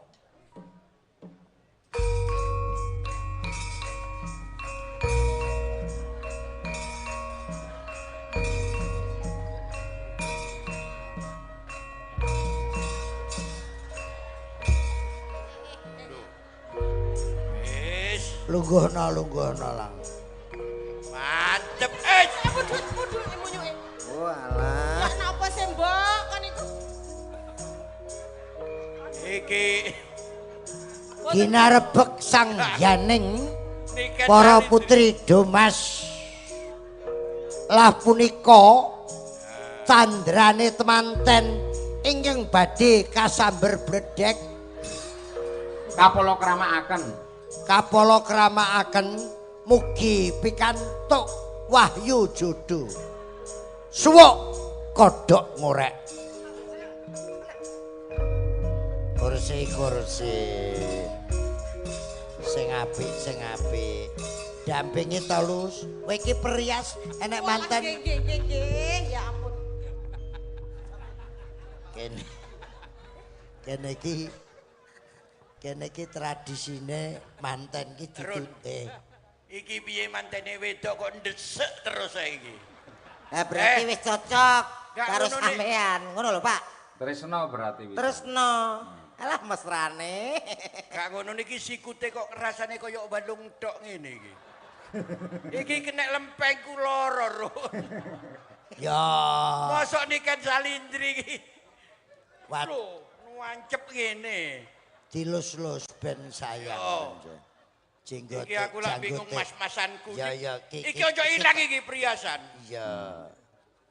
Wis Lungguhna lungguhna lang. mantep. Pudut pudut munyuke. Oh alah. Ya napa sih mbok kon iku? Iki Ginarebek sang yaning Niken para Salindri. putri Domas. Lah punika candrane temanten ingkang badhe kasamber bledek Kapala kramakaken. kapala kramakaken mugi pikantuk wahyu jodo. Suwuk kodhok ngorek. Kursi kursi. Sing apik sing apik. Dampingi to Lus. Kowe iki perias enek manten. Nggih nggih nggih nggih, ya ampun. Kene. Kene iki tradisine manten ki ditute. Iki piye mantene wedok kok ndesek terus saiki. Lah berarti wis cocok Gak karo ngono, Dik. sampean. Ngono lho, Pak. Tresno berarti wis. Tresno. Alah mesrane. Gak ngono niki sikute kok rasane kaya balung tok ngene iki. Iki kena lempengku loro, Run. Ya. Mosok Niken Salindri iki. Wat Lho, nuancep ngene. dilus-lus ben sayang. Yo. Jenggote. Iki aku lak bingung janggote. mas-masanku. Ya ya Iki ojo ilang iki priasan. Iya.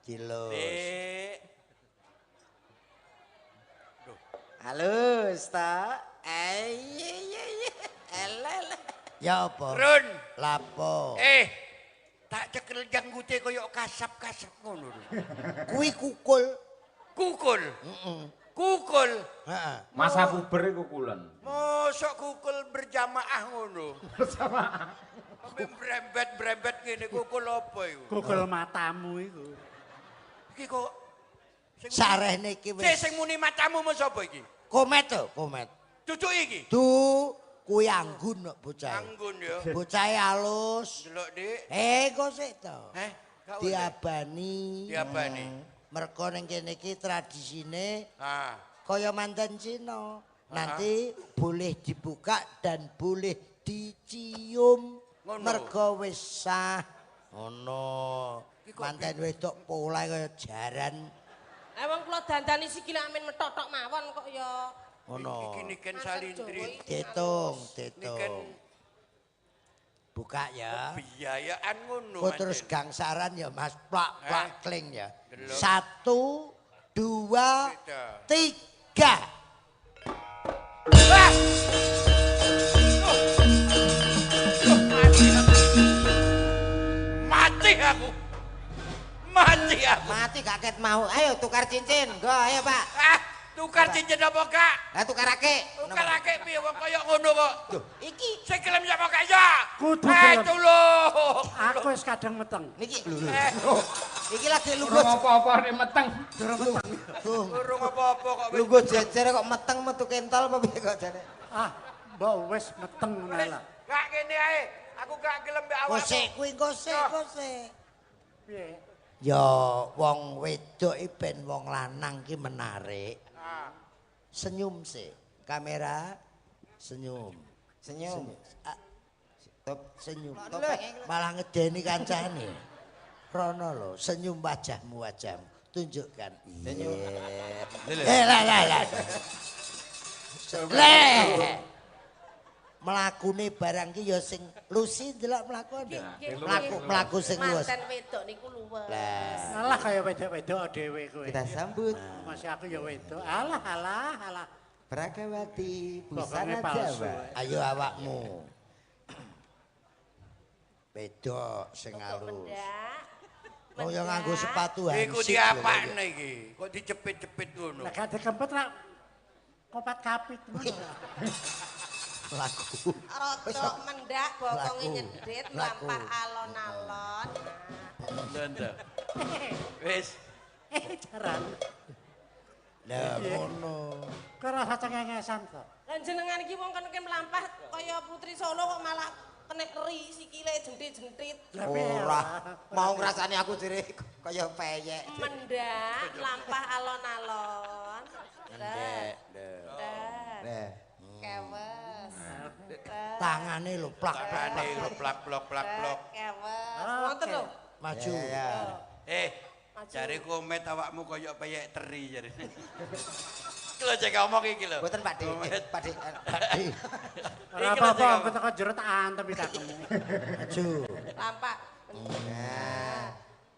Dilus. Dik. Halus ta. Iya iya iya. Elele. Ya apa? Run. Lapo? Tak cekel janggute kaya kasap-kasap ngono. Run. Kuwi kukul. Kukul. Heeh. Kukul. Heeh. Masa puber iku kulen. Mosok kukul berjamaah ngono. Berjamaah. Sampe brembet-brembet ngene kukul apa iku? Kukul matamu iku. Iki kok sing Sarehne iki Sing wis. sing muni matamu mun sapa iki? Komet to, komet. Cucu iki. Du kuwi anggun kok bocah. Anggun ya. Bocahe alus. Delok, Dik. Kok sik to? Gak oleh. Diabani. Diabani. Mergo ning kene iki tradisine Ah, kaya manten Cina. Nanti boleh dibuka dan boleh dicium. Ngono. Mergo wis sah. Ngono. Manten wedok polahe kaya jaran. Lah wong kula dandani sikile amin methothok mawon kok ya. Ngono. Iki Niken Salindri. Ditung, Niken ditung. Buka ya. biayaan ngono. Kok terus manten. gangsaran ya Mas, plak plak Eh? kling ya. Delok. 1 2 Tiga. 3. Wah! Oh. Oh, mati aku. Mati aku. Mati aku. Mati gak ket mau. Ayo tukar cincin. Go, ayo Pak. Ah, tukar cincin apa gak? Lah tukarake. Tukarake piye wong kaya ngono kok. Iki Sing gelem sapa gak ya? Kudu gelem. Tulung. Aku wis kadang meteng. niki lho. Eh, Iki lagi Urung lungguh apa-apa nek meteng. Durung meteng. Tung. urung apa-apa kok wis. lungguh jejer kok meteng metu kentol apa piye kok jane. Ah, mbok wis meteng ngono Wis, lah. Gak kene ae. Aku gak gelem mbek awakmu. Kosek kuwi kosek kosek. Piye? Ya wong wedok iki ben wong lanang ki menarik. Ah. Senyum sih. Kamera senyum. Senyum. Ah, Top senyum. Topenge Malah ngedeni kancane. Rono lho, senyum wajahmu wajahmu. Tunjukkan. Senyum. Lah. Leh. Mlakune barang ki ya sing Lucy ndelok mlaku. Mlaku sing luwes. Manten wedok niku luwes. Alah kaya wedok-wedok dhewe kowe. Kita sambut Masih aku ya wedok. Alah alah alah. Pragawati busana Pokoknya palsu. Jawa. Ayo awakmu. Wedok sing halus. Mendak. Oh ya nganggo sepatu Iku hansip. diapakne iki? Kok dicepit-cepit ngono? Lah gak dikempet rak kopat kapit ngono. Mlaku. Rodok mendak bokonge Mlaku. nyedit Mlaku. mlampah alon-alon. Lho. Wis. Jaran. Lah ngono. Kok rasa cengengesan to? Lah jenengan iki wong kene mlampah kaya putri Solo kok malah kena eri sikile jentit-jentit. Lah piye, Ora. Mau ngrasani aku jere kaya peyek. Mendak mlampah alon-alon. Ndek. Ndek. Nah, Kewes. Tangane lho plak plak Tangane lho plak plok plak plok. Kewes. Wonten lho. maju. ya. Eh, jare komet awakmu kaya peyek teri jare. Iki lho cek ngomong iki lho. Mboten Pak De. Komet. Pak De. Ora apa-apa, aku teko jero tak antem cangkemmu. Maju. Lampak. Nah.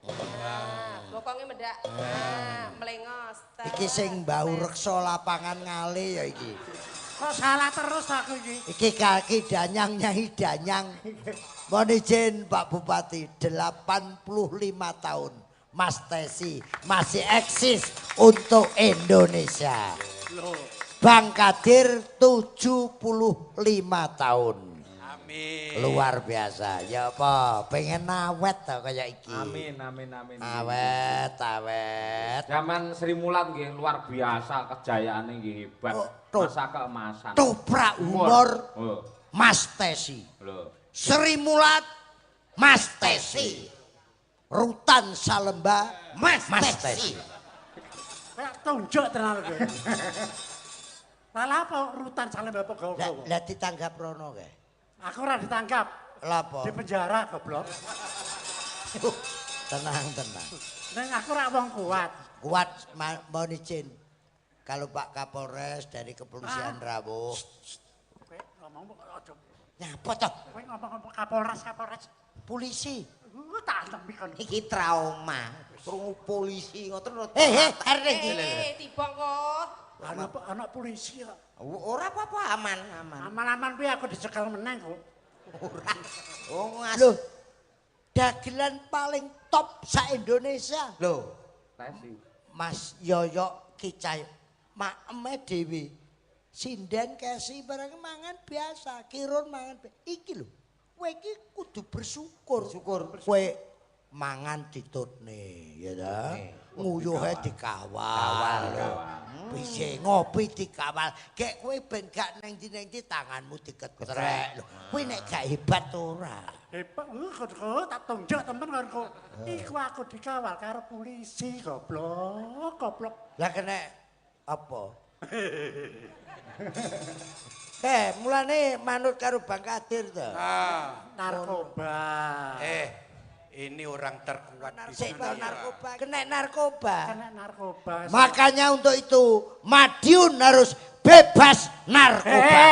Nah, bokonge mendak. Nah, melengos. Iki sing bau reksa lapangan ngale ya iki. Kok salah terus aku iki? Iki kaki danyang nyai danyang. Mohon izin Pak Bupati, 85 tahun Mas Tesi masih eksis untuk Indonesia. Bang Kadir 75 tahun. Amin. Luar biasa. Ya apa, pengen awet to kaya iki. Amin amin amin. Awet, awet. Zaman Sri Mulat nggih luar biasa kejayaane nggih hebat. Oh, tuh. Masa keemasan. Toprak humor Oh, Mas Tesi. lho. Sri Mulat Mas Tesi. Rutan Salemba Mas Mas Tesi. Tesi. Kayak tunjuk tenan kowe. Lah apa rutan Salemba apa Lah gawa-gawa? lah ditanggap rono kae. Aku ora ditangkap. Lah apa? Di penjara goblok. Tenang, tenang. Neng aku ora wong kuat. Kuat mohon izin. Kalau Pak Kapolres dari Kepolisian rawuh. Kowe ngomong aja. Nyapa toh? Kowe ngomong-ngomong Kapolres, Kapolres. Polisi. Tak antem kon. Iki trauma. Krungu polisi ngoten lho. Arek iki. Tiba kok. Ana polisi kok. Ora apa-apa aman, aman. Aman-aman piye aku dicekel meneng kok. Ora. Oh ngas. Loh. Dagelan paling top sa Indonesia. Lho, Tesi. Mas Yoyok Kicay makeme dhewe. Sinden kesi barang mangan biasa, kirun mangan iki lho. Kowe iki kudu bersyukur. Bersyukur. Kowe mangan ditutne, ya ta? Nguyuhe dikawal. Lho. Piye ngopi dikawal. Gek kowe ben gak neng ndi-neng ndi tanganmu diketrek lho. Kowe nek gak hebat ora. Hebat, kok tak tunjuk temen kon kok. Iku aku dikawal karo polisi goblok, goblok. Lah kena apa? Mulane manut karo Bang Kadir to. Ah, Narkoba. ini orang terkuat di Sik dunia. narkoba, kena narkoba. Kena narkoba. Makanya untuk itu Madiun harus bebas narkoba.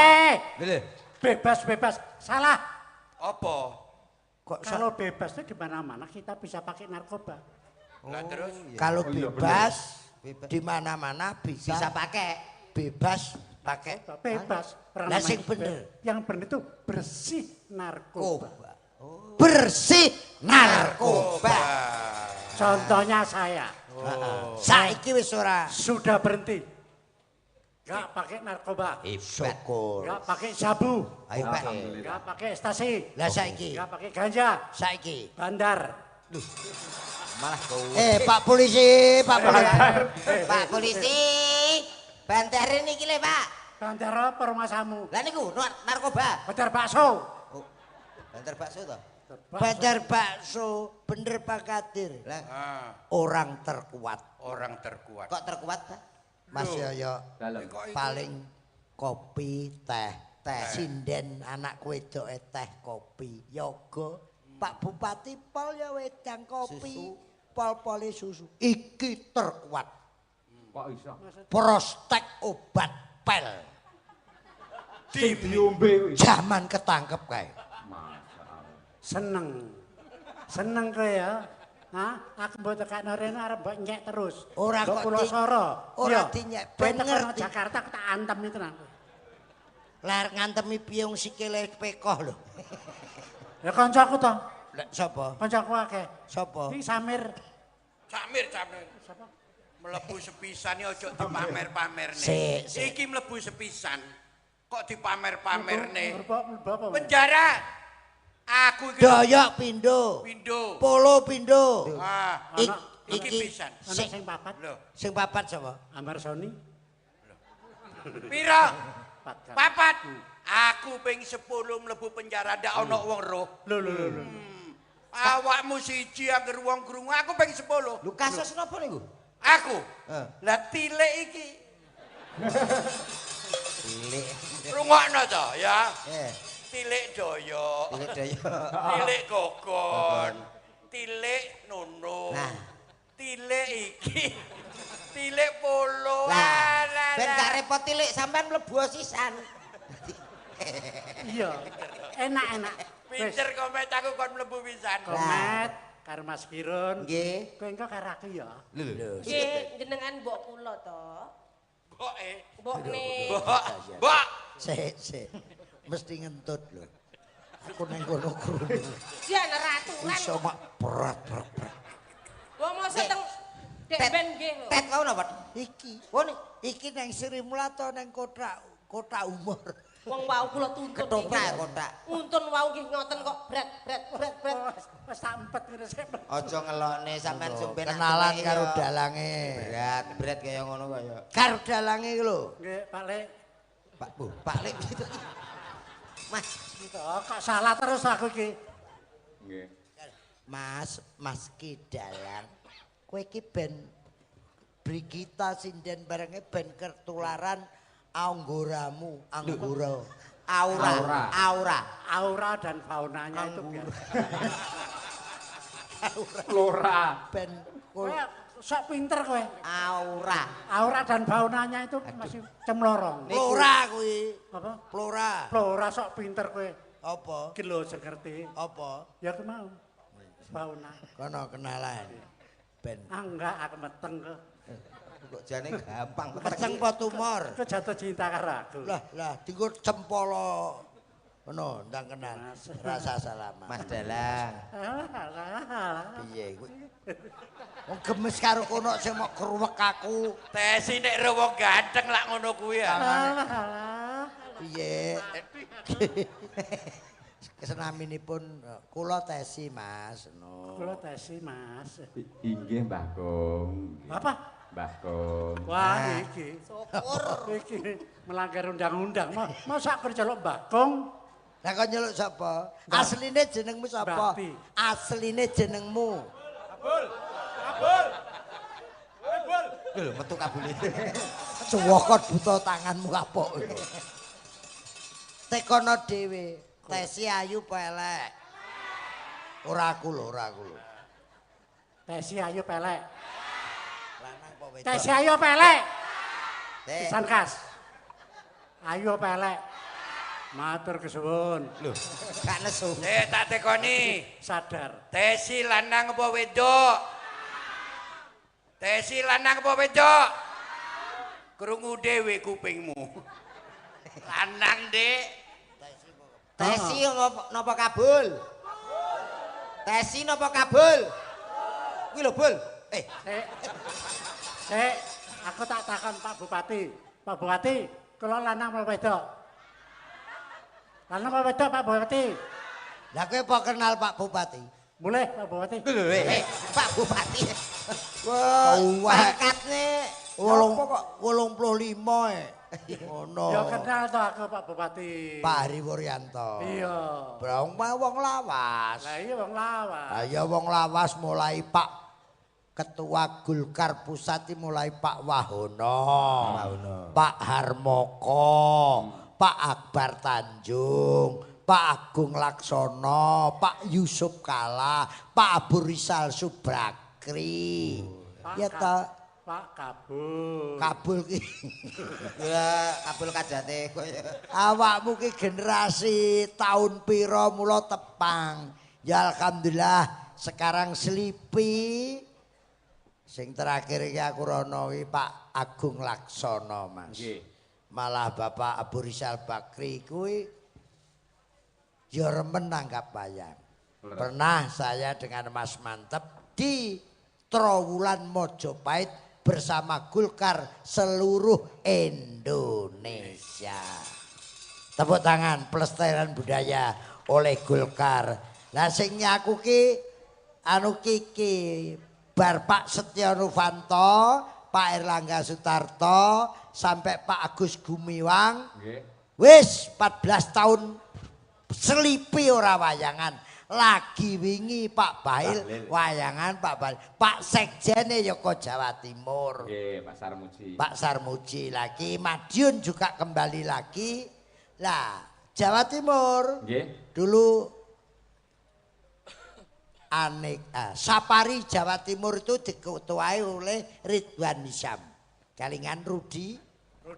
Bebas bebas. Salah. Apa? Kok Kalau bebas itu di mana-mana kita bisa pakai narkoba. Lah terus kalau bebas Bebas. di mana-mana Bisa pakai. bebas pakai Bebas. Orang Lah namanya sing bener. Yang bener itu bersih narkoba. Koba. Bersih narkoba. Contohnya saya Saiki wis ora sudah berhenti. Gak pakai narkoba, syukur. gak pakai sabu, Ayo Pak. gak pakai ekstasi, Lah saiki, gak pakai ganja, saiki. bandar. Malah kowe. Pak polisi, Pak polisi. Pak polisi, bandare niki lho, Pak. Bandar apa rumahmu? Lah niku narkoba. Bandar bakso. Oh, bandar bakso to? Bandar bakso, bener Pak Kadir. Lah, Ah, Orang terkuat. orang terkuat. kok terkuat, Pak? Mas Yoyo Dalem. paling kopi teh Teh. Sinden anak wedoke teh kopi yoga Pak Bupati pol ya wedang kopi. Susu. Pol-pole susu. Iki terkuat. Kok iso? Prostek obat pel. Sing diombe kuwi. Jaman ketangkep kae. Masyaallah. Seneng. Seneng kowe ya. Hah? Aku mbok tekakno rene arep mbok nyek terus. Ora kok kula soro. Ora dinyek, ben ngerti. Jakarta aku tak antem itu tenan. Lah ngantemi piye wong sikile pekoh lho. Ya kancaku to. Lah sapa? Kancaku akeh. Sapa? Iki Samir. Samir, Samir. Sapa? Mlebu sepisan iki aja dipamer-pamerne. Iki mlebu sepisan. Kok dipamer-pamerne? Mlebu apa? Penjara. Aku iki Doyok pindho. Pindho. Polo pindho. Ah, iki pisan. Sing papat. Lho, sing papat sapa? Amar Soni. Pira? Papat. Aku ping 10 mlebu penjara ndak ana wong roh. Lho lho lho. Awakmu siji angger wong krungu aku ping 10. Lho kasus napa niku? Aku. Lah tilik iki. Tilik. Rungokno to ya. Tilik Doyok. Tilik Doyok. Tilik Gogon. Tilik Nono. Tilik iki. Tilik Polo. Ben gak repot tilik sampean mlebu sisan. Iya. Enak-enak. Pinter komet aku kon mlebu pisan. Komet karo Mas Kirun. Nggih. Kowe engko karo aku ya. Lho. Nggih, jenengan mbok kula to. Mboke. Mbokne. Mbok. Mbok. Sik, sik. Mesti ngentut lho. Aku nang kono krungu. Jan raturan. Iso mak berat berat. Wong mosok teng Dek ben nggih lho. Tet wau napa? Iki. Wong iki nang Sri Mulato nang kotak umur. Wong wau kula tuntun. Ketoprak kotak. Untun wau nggih ngoten kok bret bret bret bret. Wis tak empet ngene sik. Aja ngelokne sampean sumben kenalan karo dalange. Berat berat kaya ngono kaya. Karo dalange iki lho. Nggih, Pak Lek. Pak Bu, Pak Lek gitu. Mas, kok salah terus aku iki. Nggih. Mas, Mas Ki Dalang. Kowe iki ben Brigita sinden barenge ben ketularan anggoramu, anggora. Aura, aura, aura dan faunanya itu biar. Flora. Ben kowe sok pinter kowe. Aura. Aura dan faunanya itu masih cemlorong. Flora kuwi. Apa? Flora. Flora sok pinter kowe. Apa? Iki lho sing ngerti. Apa? Ya aku mau. Fauna. Kono kenalan. Ben. Ah enggak, aku meteng kok. Kok jane gampang meteng apa tumor? Kok jatuh cinta karo aku. Lah, lah dinggo cempolo. Ngono, ndang kenal. Rasa salaman. Mas Dalang. Piye kuwi? Wong gemes karo kono sing mok kruwek aku. Tesi nek ro wong ganteng lak ngono kuwi ya. Piye? Kesenaminipun kula Tesi, Mas. No. Kula Tesi, Mas. Inggih, Mbah Kong. Apa? Mbah Kong. Wah, iki. Syukur. Iki melanggar undang-undang. Masa aku celuk Mbah Kong? Lah kok nyeluk sapa? Asline jenengmu sapa? Asline jenengmu. Kabul. Kabul. Kabul. Lho, metu kabule. Cuwokot buta tanganmu kapok. Tekono dhewe. Tesi ayu apa elek? Ora aku lho, ora aku lho. Tesi ayu apa elek? Lanang apa wedok? Tesi ayu apa elek? Pisan kas. Ayu apa elek? Matur kesuwun. Lho, gak nesu. Tak tekoni. Sadar. Tesi lanang apa wedok? Tesi lanang apa wedok? Krungu dhewe kupingmu. Lanang, Dik. Tesi napa kabul? Tesi napa kabul? Kuwi lho, Bul. Sik, aku tak takon Pak Bupati. Pak Bupati, kula lanang apa wedok? Lanang apa wedok Pak Bupati? Lah kowe apa kenal Pak Bupati? Boleh Pak Bupati. Lho, Pak Bupati. Wah, pangkatne 85 e. Ngono. Ya kenal to aku Pak Bupati. Pak Hari Wuryanto. Iya. Brong wong lawas. Lah iya wong lawas. Lah iya wong lawas mulai Pak Ketua Golkar Pusat mulai Pak Wahono, Pak Harmoko, Pak Akbar Tanjung, Pak Agung Laksono, Pak Yusuf Kala, Pak Abu Rizal Subragam. Bakri. Ya ta Pak Kabul. Kabul ki. Ya Kabul kajate koyo. Awakmu ki generasi tahun pira mula tepang. Ya alhamdulillah sekarang Slipi. Sing terakhir iki aku rono iki Pak Agung Laksono, Mas. Nggih. Malah Bapak Abu Rizal Bakri kuwi ya remen nanggap wayang. Pernah saya dengan Mas Manteb di Trowulan Mojopahit bersama Golkar seluruh Indonesia. Tepuk tangan pelestarian budaya oleh Golkar. Lah sing nyaku ki anu kiki bar Pak Setya Novanto, Pak Erlangga Sutarto, sampai Pak Agus Gumiwang. Nggih. Wis 14 tahun Slipi ora wayangan. Lagi wingi Pak Bahlil wayangan Pak Bahlil. Pak Sekjene ya kok Jawa Timur. Nggih, Pak Sarmuji. Pak Sarmuji lagi, Madiun juga kembali lagi. Lah, Jawa Timur. Nggih. Dulu Sapari Jawa Timur itu diketuai oleh Ridwan Hisam. Kalingan Rudi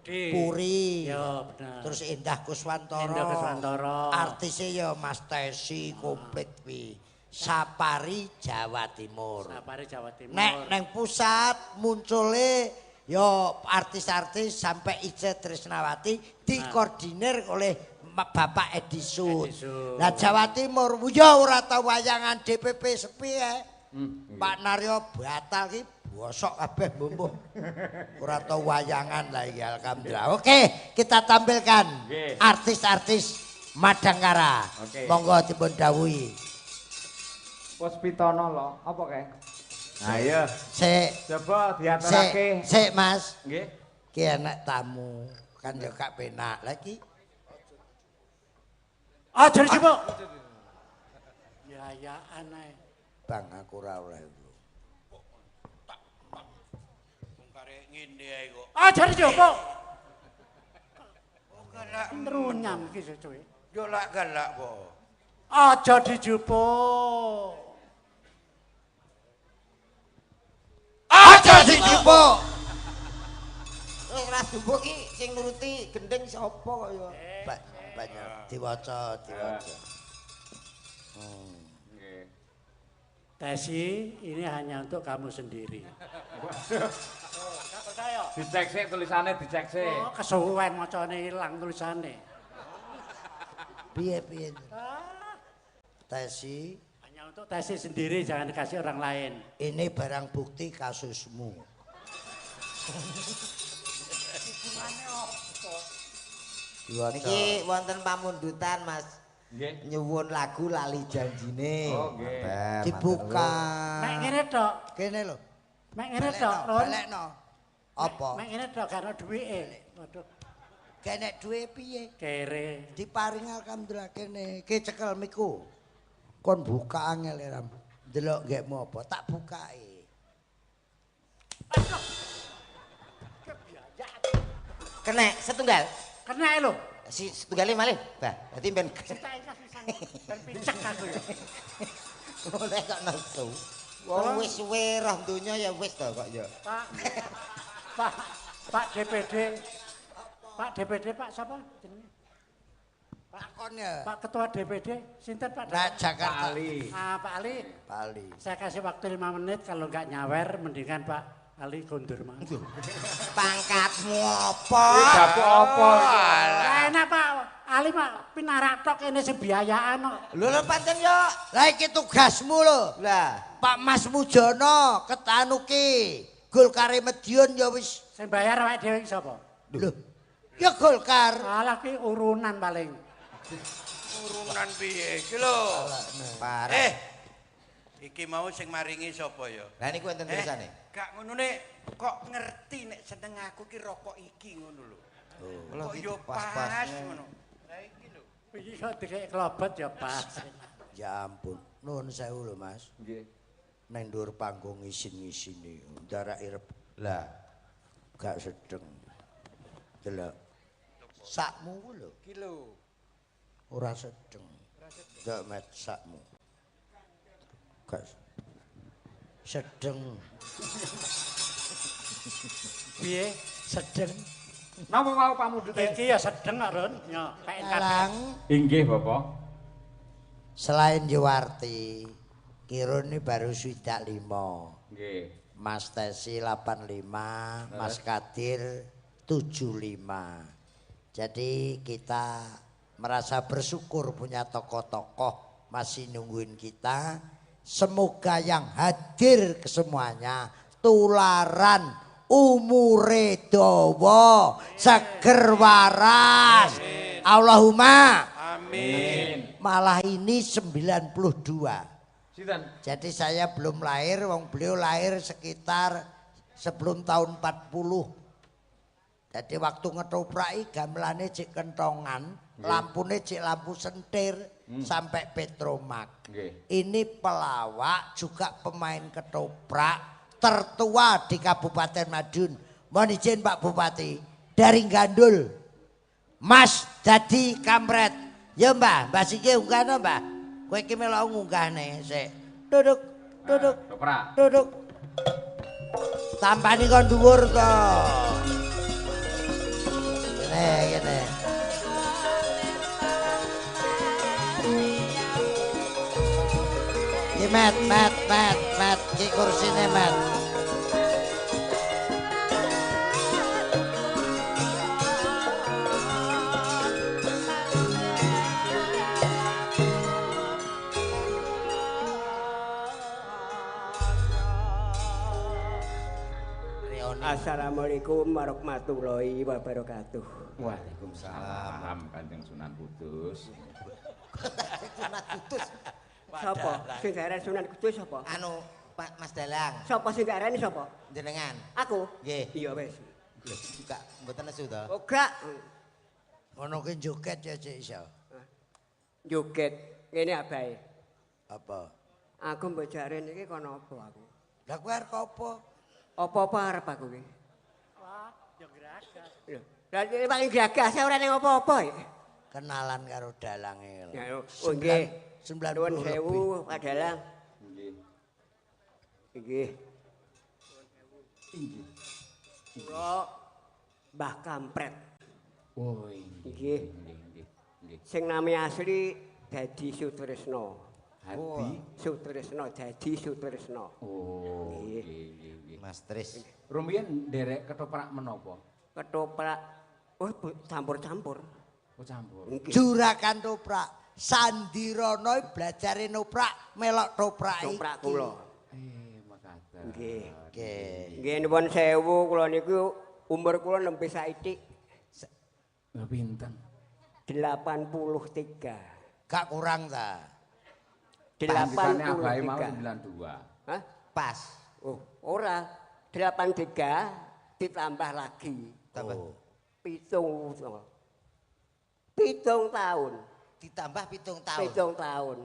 Puri. Ya, benar. Terus Indah Kuswantoro. Indah Kuswantoro. Artisnya ya Mas Tesi komplit wi. Sapari Jawa Timur. Sapari Jawa Timur. Nek neng pusat muncule ya artis-artis sampai Ice Trisnawati dikoordinir oleh Bapak Edi Sud. Lah Jawa Timur ya ora tau wayangan DPP sepi ya. Pak Naryo batal ki bosok kabeh mbuh. Ora tau wayangan lah iki alhamdulillah. Oke, kita tampilkan artis-artis Madangkara. Oke. Monggo dipun dawuhi. Puspitono lho, apa kae? Ayo. Sik, coba diaturake. Sik, Mas. Nggih. Ki enek tamu, kan yo gak penak lagi. Aja dijupuk. Ya ya aneh. Bang aku ora oleh. Wong karek ngene ae kok. Aja dijupuk. Oh galak Nrunyam iki sesuwe. Yo lak galak kok. Aja dijupuk. Aja dijupuk. Wis ora dijupuk iki sing nuruti gendeng sapa kok ya. Banyak diwaca, diwaca. Nggih. Tesi ini hanya untuk kamu sendiri. Dicek sik tulisane, dicek sik. Oh, kesuwen macane ilang tulisane. Piye piye. Tesi hanya untuk Tesi sendiri, jangan dikasih orang lain. Ini barang bukti kasusmu. Niki wonten pamundutan Mas. Nggih. Nyuwun lagu Lali Janjine. Oh, nggih. Dibuka. Mek ngene tok. Kene lho. Mek ngene tok, Ron. Balekno. Apa? Mek ngene tok gak ono duwike. Waduh. Kenek duwe piye? Kere. Diparing alhamdulillah kene. Ki cekel miku. Kon buka angel ram. Ndelok nggekmu apa? Tak bukake. Kenek setunggal. Kenek lho. Si setunggale malih. Bah, dadi ben ben picek aku ya. Oleh kok nesu. Wong wis suwe roh donya ya wis to kok ya. Pak. Pak, Pak DPD. Pak DPD Pak sapa jenenge? Pak kon ya. Pak Ketua DPD sinten Pak? Nah, Jakarta. Pak Ali. Ah, Pak Ali. Pak Ali. Saya kasih waktu 5 menit kalau enggak nyawer mendingan Pak Ali kondur mas. Pangkatmu apa? Dapuk apa? Lah enak Pak Ali Pak pinarak tok kene sing biayaan kok. Lho lho pancen yo. Lah iki tugasmu lho. Lah, Pak Mas Mujono ketanu ki. Golkare Madiun ya wis. Sing bayar awake dhewe iki sapa? Lho. Ya Golkar. Alah ki urunan paling. Urunan piye iki lho? Parah. Iki mau sing maringi sapa ya? Lah niku enten tulisane. Gak ngono nek kok ngerti nek seneng aku ki rokok iki ngono lho. Kok yo pas ngono. Lah iki lho. Iki kok dikek klobot ya pas. Ya ampun, nuwun sewu lho Mas. Nggih. Nang dhuwur panggung isin-isine, ndarake rep. Lah, gak sedeng. Delok. Sakmu ku lho. Iki lho. Ora sedeng. Delok met sakmu. Gak. Sedeng. Piye? Sedeng. Napa wau pamundhute? Iki ya sedeng kok, Run. Yo, Dalang. Inggih, Bapak. Selain Yuwarti, Kirun ini baru 65. Nggih. Mas Tesi 85, Mas Kadir 75. Jadi kita merasa bersyukur punya tokoh-tokoh masih nungguin kita. Semoga yang hadir kesemuanya tularan umure dawa, seger waras. Allahumma amin. Malah ini 92. Sinten? Jadi saya belum lahir, wong beliau lahir sekitar sebelum tahun 40. Jadi waktu ngetopraki gamelane cek kentongan, lampune cek lampu sentir sampai Petromak. Ini pelawak juga pemain ketoprak tertua di Kabupaten Madiun. Mohon izin Pak Bupati, dari Gandul. Mas Dadi Kampret. Ya Mbah, Mbah siki unggahno Mbah. Kowe iki melok ngunggahne sik. Duduk, duduk. Duduk. Tampani kon dhuwur to. Ngene, ngene. Iki met, met, met, met, iki kursine met. Assalamualaikum warahmatullahi wabarakatuh. Waalaikumsalam Kanjeng Sunan Kudus. Sunan Kudus. Sapa? Sing diarani Sunan Kudus sapa? Anu Pak Mas Dalang. Sapa sing diarani sapa? Jenengan. Aku? Nggih. Iya wis. Lho, gak mboten nesu to? Oh gak. Ngono ki joget ya cek iso. Joget ngene abahe. Apa? Aku mbok jare niki kono apa aku? Lah kowe arep apa? Apa-apa arep aku ki. Wah, ya gragas. Lho, lah iki paling gragas ora ning apa-apa ya. Kenalan karo dalange. Ya, oh nggih. 90 sewu Pak Dalang. Nggih. Nggih. Inggih. Kula Mbah Kampret. Oh, nggih. Nggih, nggih. Sing nami asli Dadi Sutresno. Hadi Sutresno, Dadi Sutresno. Oh, nggih, nggih. Mas Tris. Rumiyin nderek ketoprak menapa? Ketoprak oh campur-campur. Oh, campur. Juragan toprak. Sandirono blajare noprak melok toprak iki. Toprak kula. Makaten. Nggih. Nggih. Nggih nuwun sewu kula niku umur kula nembe saithik. Lha pinten? 83. Gak kurang ta? 83. Abahe mau 92. Hah? Pas. Oh, ora. 83 ditambah lagi. Tambah. Oh. 7. 7 tahun. Ditambah 7 tahun. 7 tahun.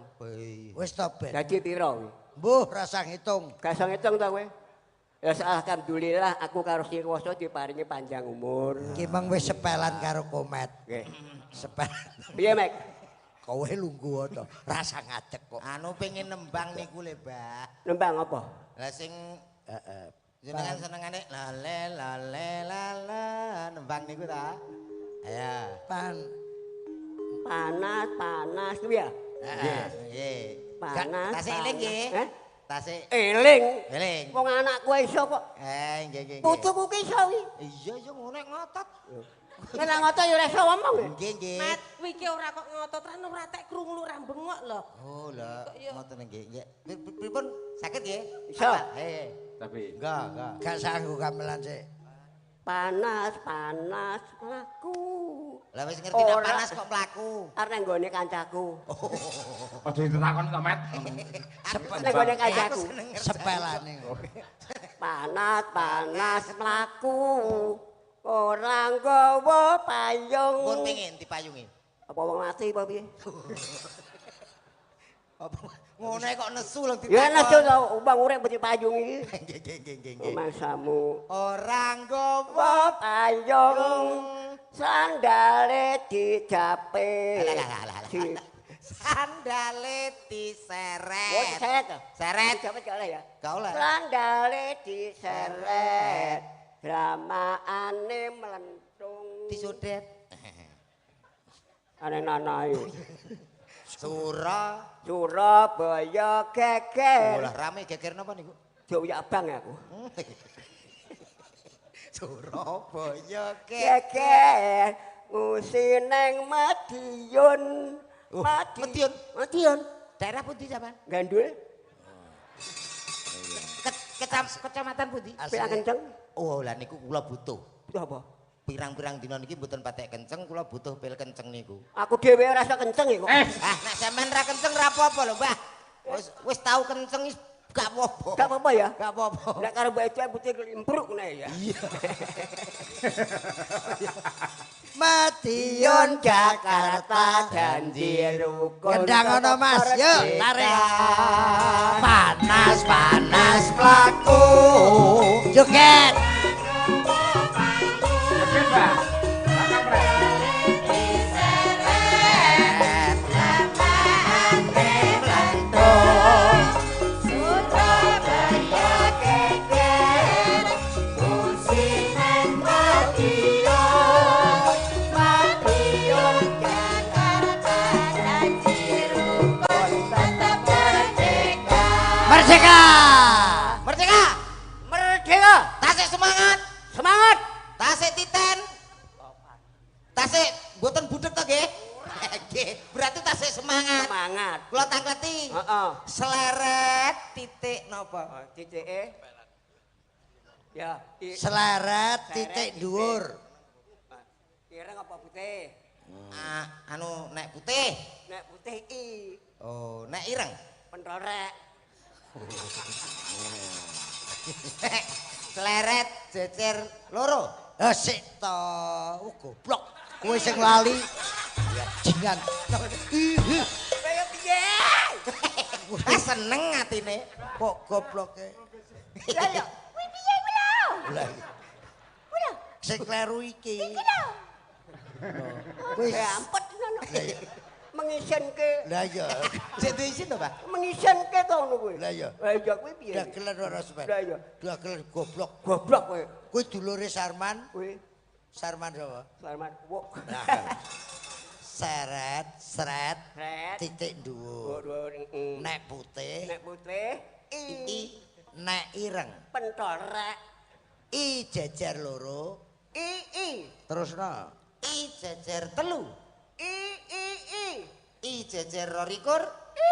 Wis to ben. Dadi pira kuwi? Mbuh rasa ngitung. Gak iso ngitung ta kowe? Ya alhamdulillah aku karo Sing Kuwasa diparingi panjang umur. Ki meng wis sepelan karo Komet. Nggih. Sepelan. Piye, Mek? Kowe lungguh to, rasa ngadeg kok. Anu pengen nembang niku le, Mbah. Nembang apa? Lah sing heeh. Jenengan senengane lale lale lala nembang niku ta? Ayo. Pan panas panas kuwi ya? Nggih. Nggih. Panas. Tasik eling nggih. Heh? Tasik eling. Eling. Wong anakku iso kok. Nggih nggih. Putuku ki iso kuwi. Iya iya ngono nek ngotot. Nek ngotot ya ora iso ngomong. Nggih nggih. Mat, kuwi ki ora kok ngotot ra ora tek krungu ora bengok lho. Oh lho, ngoten nggih. Nggih. Pripun saged nggih? Iso. Heh. Tapi enggak, enggak. Gak sanggup gamelan sik. Panas, panas mlaku. Lah wis ngerti nek panas kok mlaku. Arep nang nggone kancaku. Aja ditakon to, Met. Nang nggone kancaku. Sepelane. Panas, panas mlaku. Ora nggawa payung. Pun pengin dipayungi. Apa wong mati apa piye? Apa ngono kok nesu lho ditakon. Ya nesu to, wong urip mesti payung iki. Nggih nggih nggih nggih. Masamu ora nggawa payung. Sandale dijape. Sandale diseret. Oh, diseret to? Seret. Dijawab gak oleh ya? Gak oleh. Sandale diseret. Dramaane melentung. Disodet. Aneh nanae. Surabaya geger. Lah rame geger napa niku? Dioyak abang aku. Surabaya geger. Ngusi neng Madiun. Madiun. Madiun. Daerah pundi sampean? Gandul. Kecamatan pundi? Pirang kenceng. Oh, lah niku kula butuh. Butuh apa? Pirang-pirang dina niki mboten patek kenceng, kula butuh pil kenceng niku. Aku dhewe ora iso kenceng iku. Ah, nek sampean ra kenceng ra apa-apa lho, Mbah. Wis tau kenceng wis gak apa-apa. Gak apa-apa ya? Gak apa-apa. Nek karo mbok itu putih limpruk ngene ya. Iya. Madiun Jakarta janji rukun. Kendang ana Mas, yuk tarik. Panas-panas mlaku. Joget. Joget, Pak. Merdeka! Merdeka! Merdeka! Tasik semangat! Semangat! Tasik titen! Tasik mboten budheg to nggih? Nggih, berarti tasik semangat. Semangat. Kula tangkleti. Heeh. Seleret titik napa? Titike. Ya, seleret titik dhuwur. Ireng apa putih? Ah, anu nek putih. Nek putih i. Oh, nek ireng? Pentorek. Seleret jejer loro. Eh sik to, goblok. Kowe sing lali. Ya jingan. Kaya piye? Ah seneng atine. Kok gobloke. Lah ya, kuwi piye kuwi lho? Lah. Kuwi lho. Sing kleru iki. Iki lho. Wis ampet ngono. Mengisinke. Lah iya. Sik duwe isin to, Pak? Mengisinke to ngono kuwi. Lah iya. Lah iya kuwi piye? Dagelan ora sampean. Lah iya. Dagelan goblok. Goblok kowe. Kuwi dulure Sarman. Kuwi. Sarman sapa? Sarman. Wok. Seret, seret, titik dhuwur. Nek putih. Nek putih i. Nek ireng. Pentorek. I jejer loro. I i. Terusno. I jejer telu. I i i. I jejer 22. I i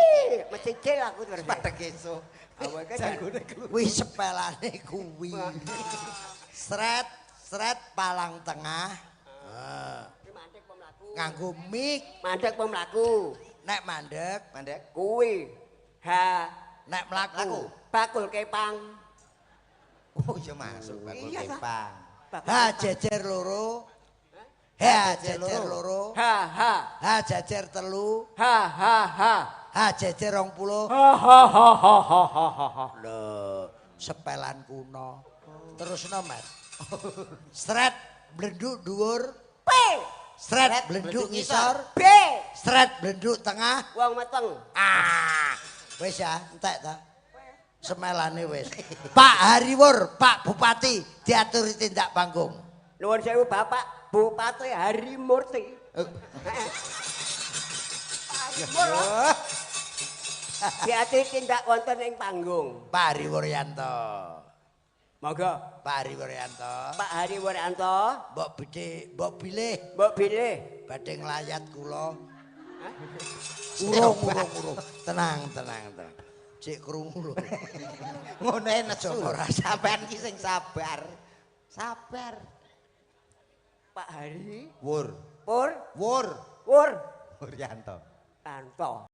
i. Mecicil aku terus. Padha esuk. Awake janggone keluar. Kuwi sepelane kuwi. Sret, sret palang tengah. Heeh. Mandek apa mlaku? Nganggo mik. Mandek apa mlaku? Nek mandek, mandek kuwi. H. Nek mlaku. Bakul kepang. Oh iya masuk bakul kepang. H jejer loro. H jejer loro. H H. H jejer telu. H H H. H jejer 20. H H H H H H. Lho, sepelan kuno. Terusno, Mas. Sret blenduk dhuwur. P. Sret blenduk ngisor. B. Sret blenduk tengah. Wong meteng. Ah. Wis ya, entek ta. Semelane wis. Pak Hariwur, Pak Bupati diaturi tindak panggung. Nuwun sewu Bapak Bupati Harimurti. Pak Diaturi tindak wonten ing panggung. Pak Hari Wuryanto. Monggo. Pak Hari Wuryanto. Pak Hari Wuryanto. Mbok bidhe, mbok bilih. Mbok bilih. Badhe nglayat kula. Urung, urung, urung. Tenang, tenang, tenang. Cek krungu lho. Ngono nesu. Sampean ki sing sabar. Sabar. Pak Hari Wur. Pur. Wur. Wur. Wuryanto. Anto.